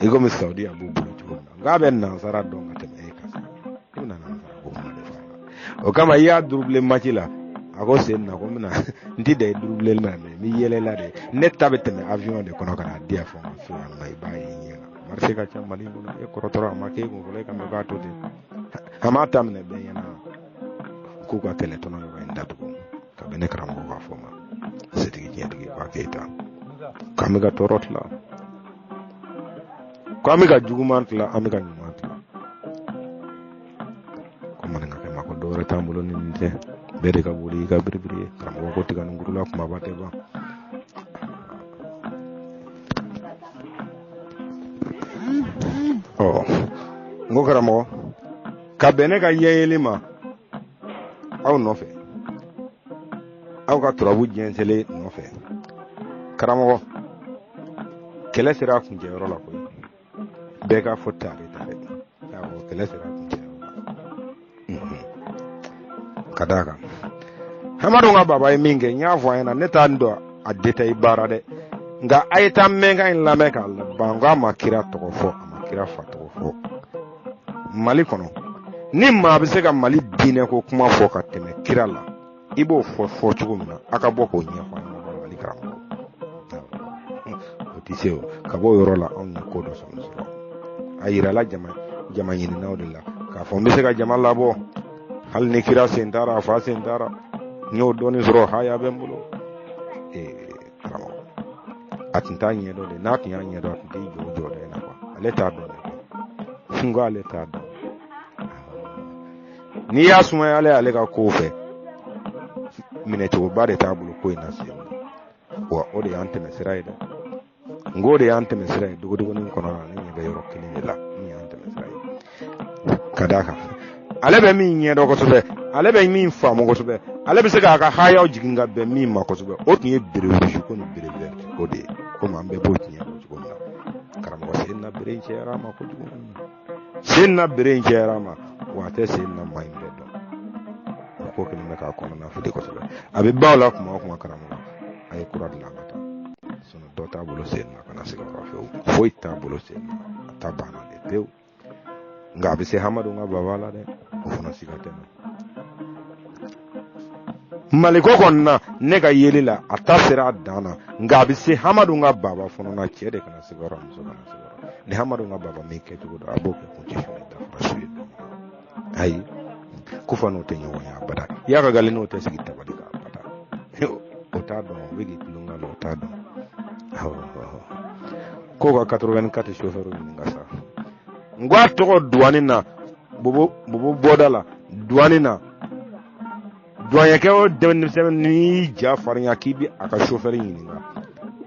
i komi Saudiya b'u bolo cogo min na. Nka a bɛ nansara dɔn ka tɛmɛ e kan sa, i bɛna nansara ko kuma de fɔ a la. O kama i y'a durubile maci la, a ko sen na ko n bɛna n ti dan i durubile ma, mɛ n bɛ yɛlɛ la de, ne ta bɛ tɛmɛ avion de kɔnɔ ka na di yan fɔ n ka so yan nɔ, i b'a ye ɲɛ na. Marché ka ca Mali kɔnɔ, e kɔrɔtɔrɔ a ma k'e kun fɔlɔ, e ka mɛn k'a to ten, a m'a ta minɛ bɛɛ ɲɛna k'u ka kɛlɛ tɔnɔ yɔrɔ in datugu ka bɛn ne karamɔgɔ k'a fɔ ma setigi tiɲɛtigi k'a Keyita k'an bɛ ka tɔɔrɔ tila, k'an bɛ ka juguman tila, an bɛ ka ɲuman tila. Ko maninkakɛ ma ko dɔwɛrɛ t'an bolo ni nin tɛ, bɛɛ de ka boli i ka biribiri ye. Karamɔgɔ ko tiga ni kurula kumaba tɛ ban. Ɔ, n ko karamɔgɔ, ka bɛn ne ka ɲɛyeli ma aw nɔfɛ, aw ka turabu jɛnsɛnlen nɔfɛ, karamɔgɔ, kɛlɛ sera a kuncɛyɔrɔ la koyi. Bɛɛ k'a fɔ tare tare. Awɔ, kɛlɛ sera a kuncɛyɔrɔ la. Ka d'a kan Hamadu ka baba ye min kɛ, n y'a fɔ a ɲɛna, ne t'a dɔn a détail baara dɛ, nka a ye taa mɛnkan in lamɛn k'a laban. Ko a ma kira tɔgɔ fɔ, a ma kira fa tɔgɔ fɔ. Mali kɔnɔ, ni maa bɛ se ka Mali diinɛ ko kuma fɔ ka tɛmɛ kira la, i b'o fɔ fɔ cogo min na, a ka bɔ k'o ɲɛfɔ an ɲɛna. Mali karamɔgɔ o tɛ se o ka bɔ o yɔrɔ la. Anw ye ko dɔ sɔrɔ sɔrɔ a yirala jama jama ɲininaw de la k'a fɔ n bɛ se ka jama labɔ hali ni kira sen taara, a fa sen taara, n y'o dɔɔni sɔrɔ, haya bɛ n bolo. Ee karamɔgɔ, a tun t'a ɲɛdɔn de. N'a tun y'a ɲɛdɔn, a tun t'i jɔ o jɔda in na kuwa. Ale t'a dɔn de kuwa. N ko ale t'a dɔn. N'i y'a sumaya ale ale ka kow fɛ, minɛcogoba de t'a bolo ko in na sen. Wa o de y'an tɛmɛ sira ye dɛ. N ko o de y'an tɛmɛ sira ye dogodogonin kɔnɔ la. Ne ɲɛ bɛ yɔrɔ kelen de la min y'an tɛmɛ sira ye, ka d'a kan ale bɛ min ɲɛdɔn kosɛbɛ, ale bɛ min faamu kosɛbɛ, ale bɛ se k'a ka hayaw jigin ka bɛn min ma kosɛbɛ, o tun ye béret rouge ko ni béret vert ko de ye. Komi an bɛɛ b'o tiɲɛ dɔn cogo min na, karamɔgɔ sen na bere in cɛyara a ma kojugu, sen na bere in cɛyara a ma, wa a tɛ sen na maa in bɛɛ dɔn. O ko kɛlen bɛ k'a kɔnɔna fili kosɛbɛ. A bɛ ban o la kuma o kuma, karamɔgɔ, a ye kura dilan ka taa sinɔn dɔ t'a bolo sen na, kana siga o la fewu, foyi t'a bolo sen na, a ta banna de pewu. Nka a bɛ se Hamadu ka baba la dɛ, o fana siga tɛ n na. Maliko kɔni na, ne ka yeli la, a ta sera a dan na, nka a bɛ se Hamadu ka baba fana na. Cɛ de kana sigiyɔrɔ, muso kana sigiyɔrɔ. Ni Hamadu ka baba min kɛcogo dɔn, a b'o kɛ kun cɛ fana dafara su ye. Ayi, kufa n'o tɛ ɲɔgɔn ye abada. Y'a ka gali n'o tɛ sigi tabali kan abada. O t'a dɔn, o bɛ k'i tulon la, o t'a dɔn. Awɔ, k'o ka 84 chauffeur ɲininka sa. N ko a tɔgɔ duwani na, bobo bobo bɔda la, duwani na, duwanyɛkɛ o denmisɛnnin, n'i y'i ja farinya k'i bɛ a ka chauffeur ɲininka,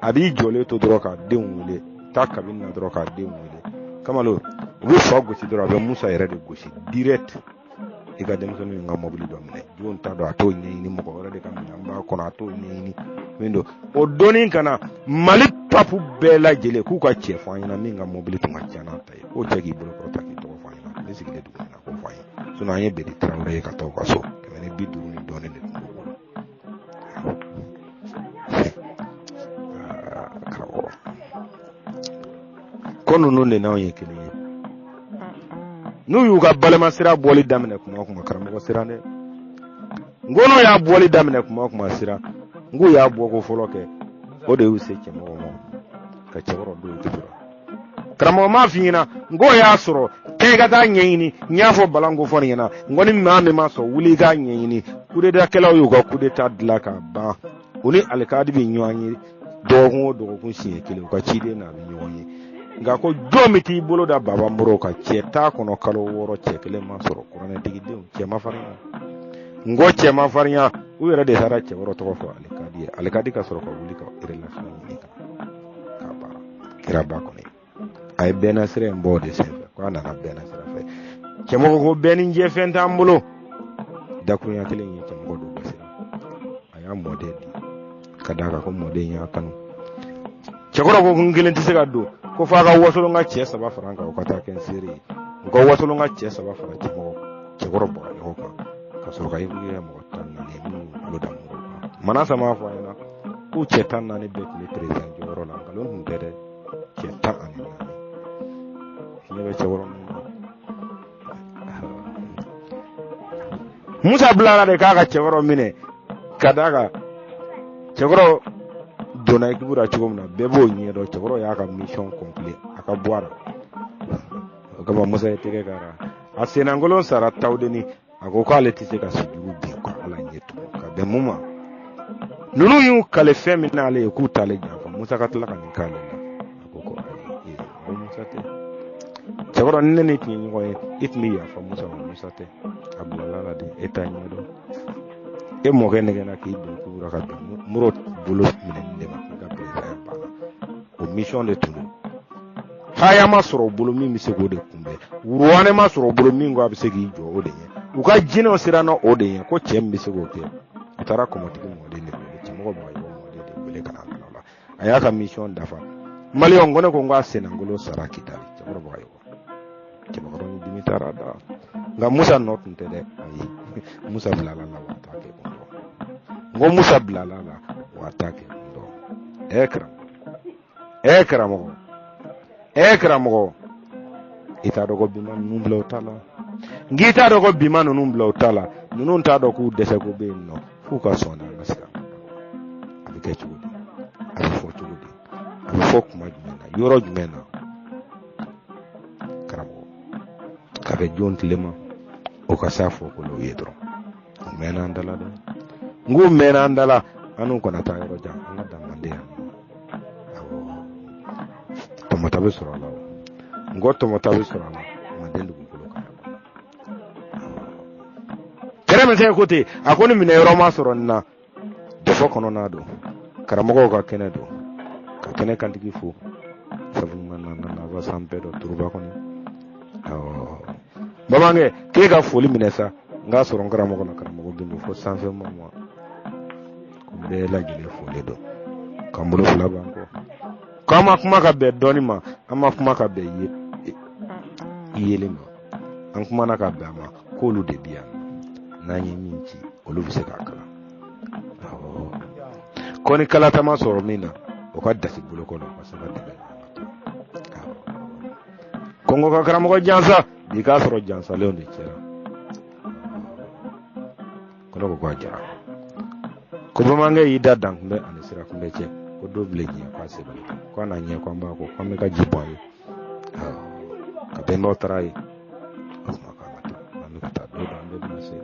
a b'i jɔlen to dɔrɔn k'a denw wele, taa kabini na dɔrɔn k'a denw wele. Kamalo, u bɛ fa gosi dɔrɔn, a bɛ Musa yɛrɛ de gosi direct. I ka denmisɛnninw ka mɔbili dɔ minɛ, jɔn t'a dɔn, a t'o ɲɛɲini, mɔgɔ wɛrɛ de ka minɛn b'a kɔnɔ, a t'o ɲɛɲini min don. O donni ka na Mali papu bɛɛ lajɛlen k'u ka cɛ fɔ an ɲɛna min ka mɔbili tun ka ca n'a ta ye, k'o cɛ k'i bolo kɔrɔta k'i tɔgɔ fɔ an ɲɛna. Ne sigilen dugu min na, k'o fɔ an ye. Sinon an ye Bedi Tarawele ye ka taa u ka so, 150 ni dɔɔnin de tun b'u bolo. Karamɔgɔ, ko ninnu de n'anw ye kelen ye. N'u y'u ka balimasira bɔli daminɛ kuma o kuma, karamɔgɔ siran dɛ. N ko n'u y'a bɔli daminɛ kuma o kuma, siran. N k'u y'a bɔko fɔlɔ kɛ, o de y'u se cɛmɔgɔ ma ka cɛkɔrɔ don jugu. Karamɔgɔ m'a f'i ɲɛna, n k'o y'a sɔrɔ k'e ka taa ɲɛɲini. N y'a fɔ balanko fɔ nin ɲɛna, n ko ni maa min ma sɔn, wuli i k'a ɲɛɲini. Kudeta kɛlaw y'u ka kudeta dilan k'a ban. U ni alikadi bɛ ɲɔgɔn ye dɔgɔkun o dɔgɔkun siɲɛ kelen, u ka ciden n'a bɛ ɲɔgɔn ye. Nka ko jɔn bɛ t'i bolo da baba moro kan? Cɛ t'a kɔnɔ kalo 6, cɛ kelen ma sɔrɔ. Kuranɛtigidenw, cɛ ma farinya. N ko cɛ ma farinya, u yɛrɛ de taara cɛkɔrɔ tɔgɔ fɔ alikadi ye. Alikadi ka sɔrɔ ka wuli ka relation ɲini ka baara kiraba kɔni. A ye bɛnna sira in bɔ o de senfɛ, ko a nana bɛnna sira fɛ. Cɛmɔgɔ ko bɛɛ ni jɛ fɛn t'an bolo. Dakurunya kelen ye cɛmɔgɔ don gasi la. A y'a mɔden di ka d'a kan ko mɔden y'a kanu. Cɛkɔrɔ ko n kelen tɛ se ka don, ko f'a ka wasolon ka cɛ 3 fara n kan, o ka taa kɛ n seere ye. U ka wasolon ka cɛ 3 fara cɛmɔgɔ cɛkɔrɔ Bagayogo kan, ka sɔrɔ ka ibugu kɛ mɔgɔ 14 ye minnu y'u bolo da mɔgɔw kan. Manasa m'a fɔ a ɲɛna k'u cɛ 14 bɛɛ tun bɛ perezan jɔyɔrɔ la. Nkalon tun tɛ dɛ, cɛ 14. Fiɲɛ bɛ cɛkɔrɔ ninnu na. Musa bilara de k'a ka cɛkɔrɔ minɛ, ka d'a kan cɛkɔrɔ donna ekipu la cogo min na, bɛɛ b'o ɲɛdɔn. Cɛkɔrɔ y'a ka mission complet, a ka bɔ a la. O kama Musa ye tɛgɛ k'a la, a sennankolon sara tawudeni. A ko k'ale tɛ se ka sujuru bin ka Ala ɲɛ tugun ka bɛn mun ma. Ninnu y'u kale fɛn min n'ale ye k'u t'ale janfa, Musa ka tila ka nin k'ale la. A ko ko ayi, ko Musa tɛ. Cɛkɔrɔ, ni ne ni tun ye ɲɔgɔn ye, i tun bɛ yafa Musa ma. Musa tɛ, a bilala la de, e t'a ɲɛdɔn. E mɔkɛ nɛgɛnna k'i don kubura ka don Moro bolo minɛni de ma k'i ka perezidanya banna. O mission de tun don. Haya ma sɔrɔ u bolo min bɛ se k'o de kunbɛn, wuruwanɛ ma sɔrɔ u bolo min ko a bɛ se k'i jɔ o de ɲɛ. U ka jinɛw siranna o de ɲɛ, ko cɛ min bɛ se k'o kɛ. U taara kɔmɔtigi mɔden de wele, cɛmɔgɔ Bagayogo mɔden de wele ka na bila o la. A y'a ka mission dafa. Maliyɛnw ko ne ko n k'a sennangolo sara Kidali. Cɛkɔrɔ Bagayogo, cɛbakɔrɔ ni dimi taara da. Nka Musa nɔ tun tɛ dɛ, ayi. Musa bilala la wa t'a kɛ kun dɔn. N ko Musa bilala la wa t'a kɛ kun dɔn. Ɛ karamɔgɔ, ɛ karamɔgɔ, ɛ karamɔgɔ, i t'a dɔn ko bima ninnu bila u ta la. N k'i t'a dɔn ko bima ninnu bila u ta la. Ninnu t'a dɔn k'u dɛsɛ ko bɛ yen nɔ, f'u ka sɔn an ka sigi. A bɛ kɛ cogo di? A bɛ fɔ cogo di? A bɛ fɔ kuma jumɛn na? Yɔrɔ jumɛn na? Karamɔgɔ, ka bɛn jɔn tile ma, o ka s'a fɔ ko ye dɔrɔn. U mɛnna an da la dɛ. N k'u mɛnna an da la. An n'u kana taa yɔrɔ jan, an ka dan manden yan. Awɔ, tɔmɔta bɛ sɔrɔ a la o. N ko tɔmɔta bɛ sɔrɔ a la manden dugukolo kan yan. Kɛrɛmɛsɛn ko ten, a ko ni minɛ yɔrɔ ma sɔrɔ nin na, dɔfɔ kɔnɔna don, karamɔgɔw ka kɛnɛ don, ka kɛnɛ kantigi fo sabu na na na san bɛɛ dɔ turuba kɔnɔ. Awɔ, bamanankɛ, k'e ka foli minɛ sa. N k'a sɔrɔ n karamɔgɔ la, karamɔgɔ gindo fo sanfɛ ma ma ko bɛɛ lajɛlen foli don, k'an bolo fila b'an kɔ, k'an ma kuma ka bɛn dɔɔni ma, an ma kuma ka bɛn yeli ma, an kumana ka bɛn a ma k'olu de bi yan, n'an ye min ci olu bɛ se k'a kalan. Ko ni kalata ma sɔrɔ min na, o ka dasi bolo kɔnɔ, o ka se ka dɛmɛ. Kɔngɔ ka karamɔgɔ jansa. Bi k'a sɔrɔ jansalenw de cɛra. Ko ne ko k'a jara. Ko bamanankɛ y'i da dankunbɛ ani sirakunbɛ cɛ, ko don bilen ɲɛ k'a sebali ko a n'a ɲɛ ko an b'a ko an bɛ ka ji bɔ a ye ka bɛnbaw taara ye. O tuma k'an ka taa, an bɛ ka taa don dɔ an bɛɛ bɛna se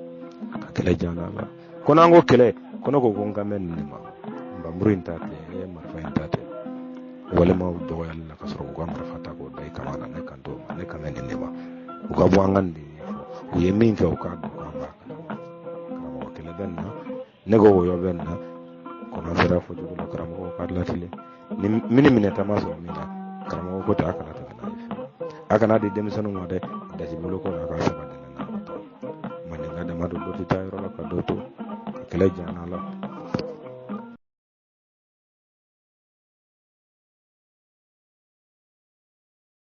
ka kɛlɛ diya an la. Ko n'an ko kɛlɛ, ko ne ko ko n kan bɛ nin de ma, npanmuru in ta tɛ, marifa in ta tɛ, walima u dɔgɔyali la ka sɔrɔ k'u ka marifa ta k'o da i kama na. Ne kan t'o ma, ne kan bɛ nin de ma. U ka bɔ an ka nin de ɲɛfɔ, u ye min kɛ u k'a dɔn k'an b'a kalama. Karamɔgɔ, kɛlɛ bɛ nin na, ne ko wɔyɔ bɛ nin na. Kɔnɔ sera fɔcogo la, karamɔgɔ ka latilen ni mini minɛta ma sɔrɔ min na. Karamɔgɔ ko ten, a kana tɛmɛ n'a ye fiyewu, a kana di denmisɛnninw ma dɛ. Dasi bolo kɔrɔ, a ka saba dɛmɛ n'a ka taa maninka dama don, dɔ tɛ taa yɔrɔ la ka dɔ to ka kɛlɛ diya n'a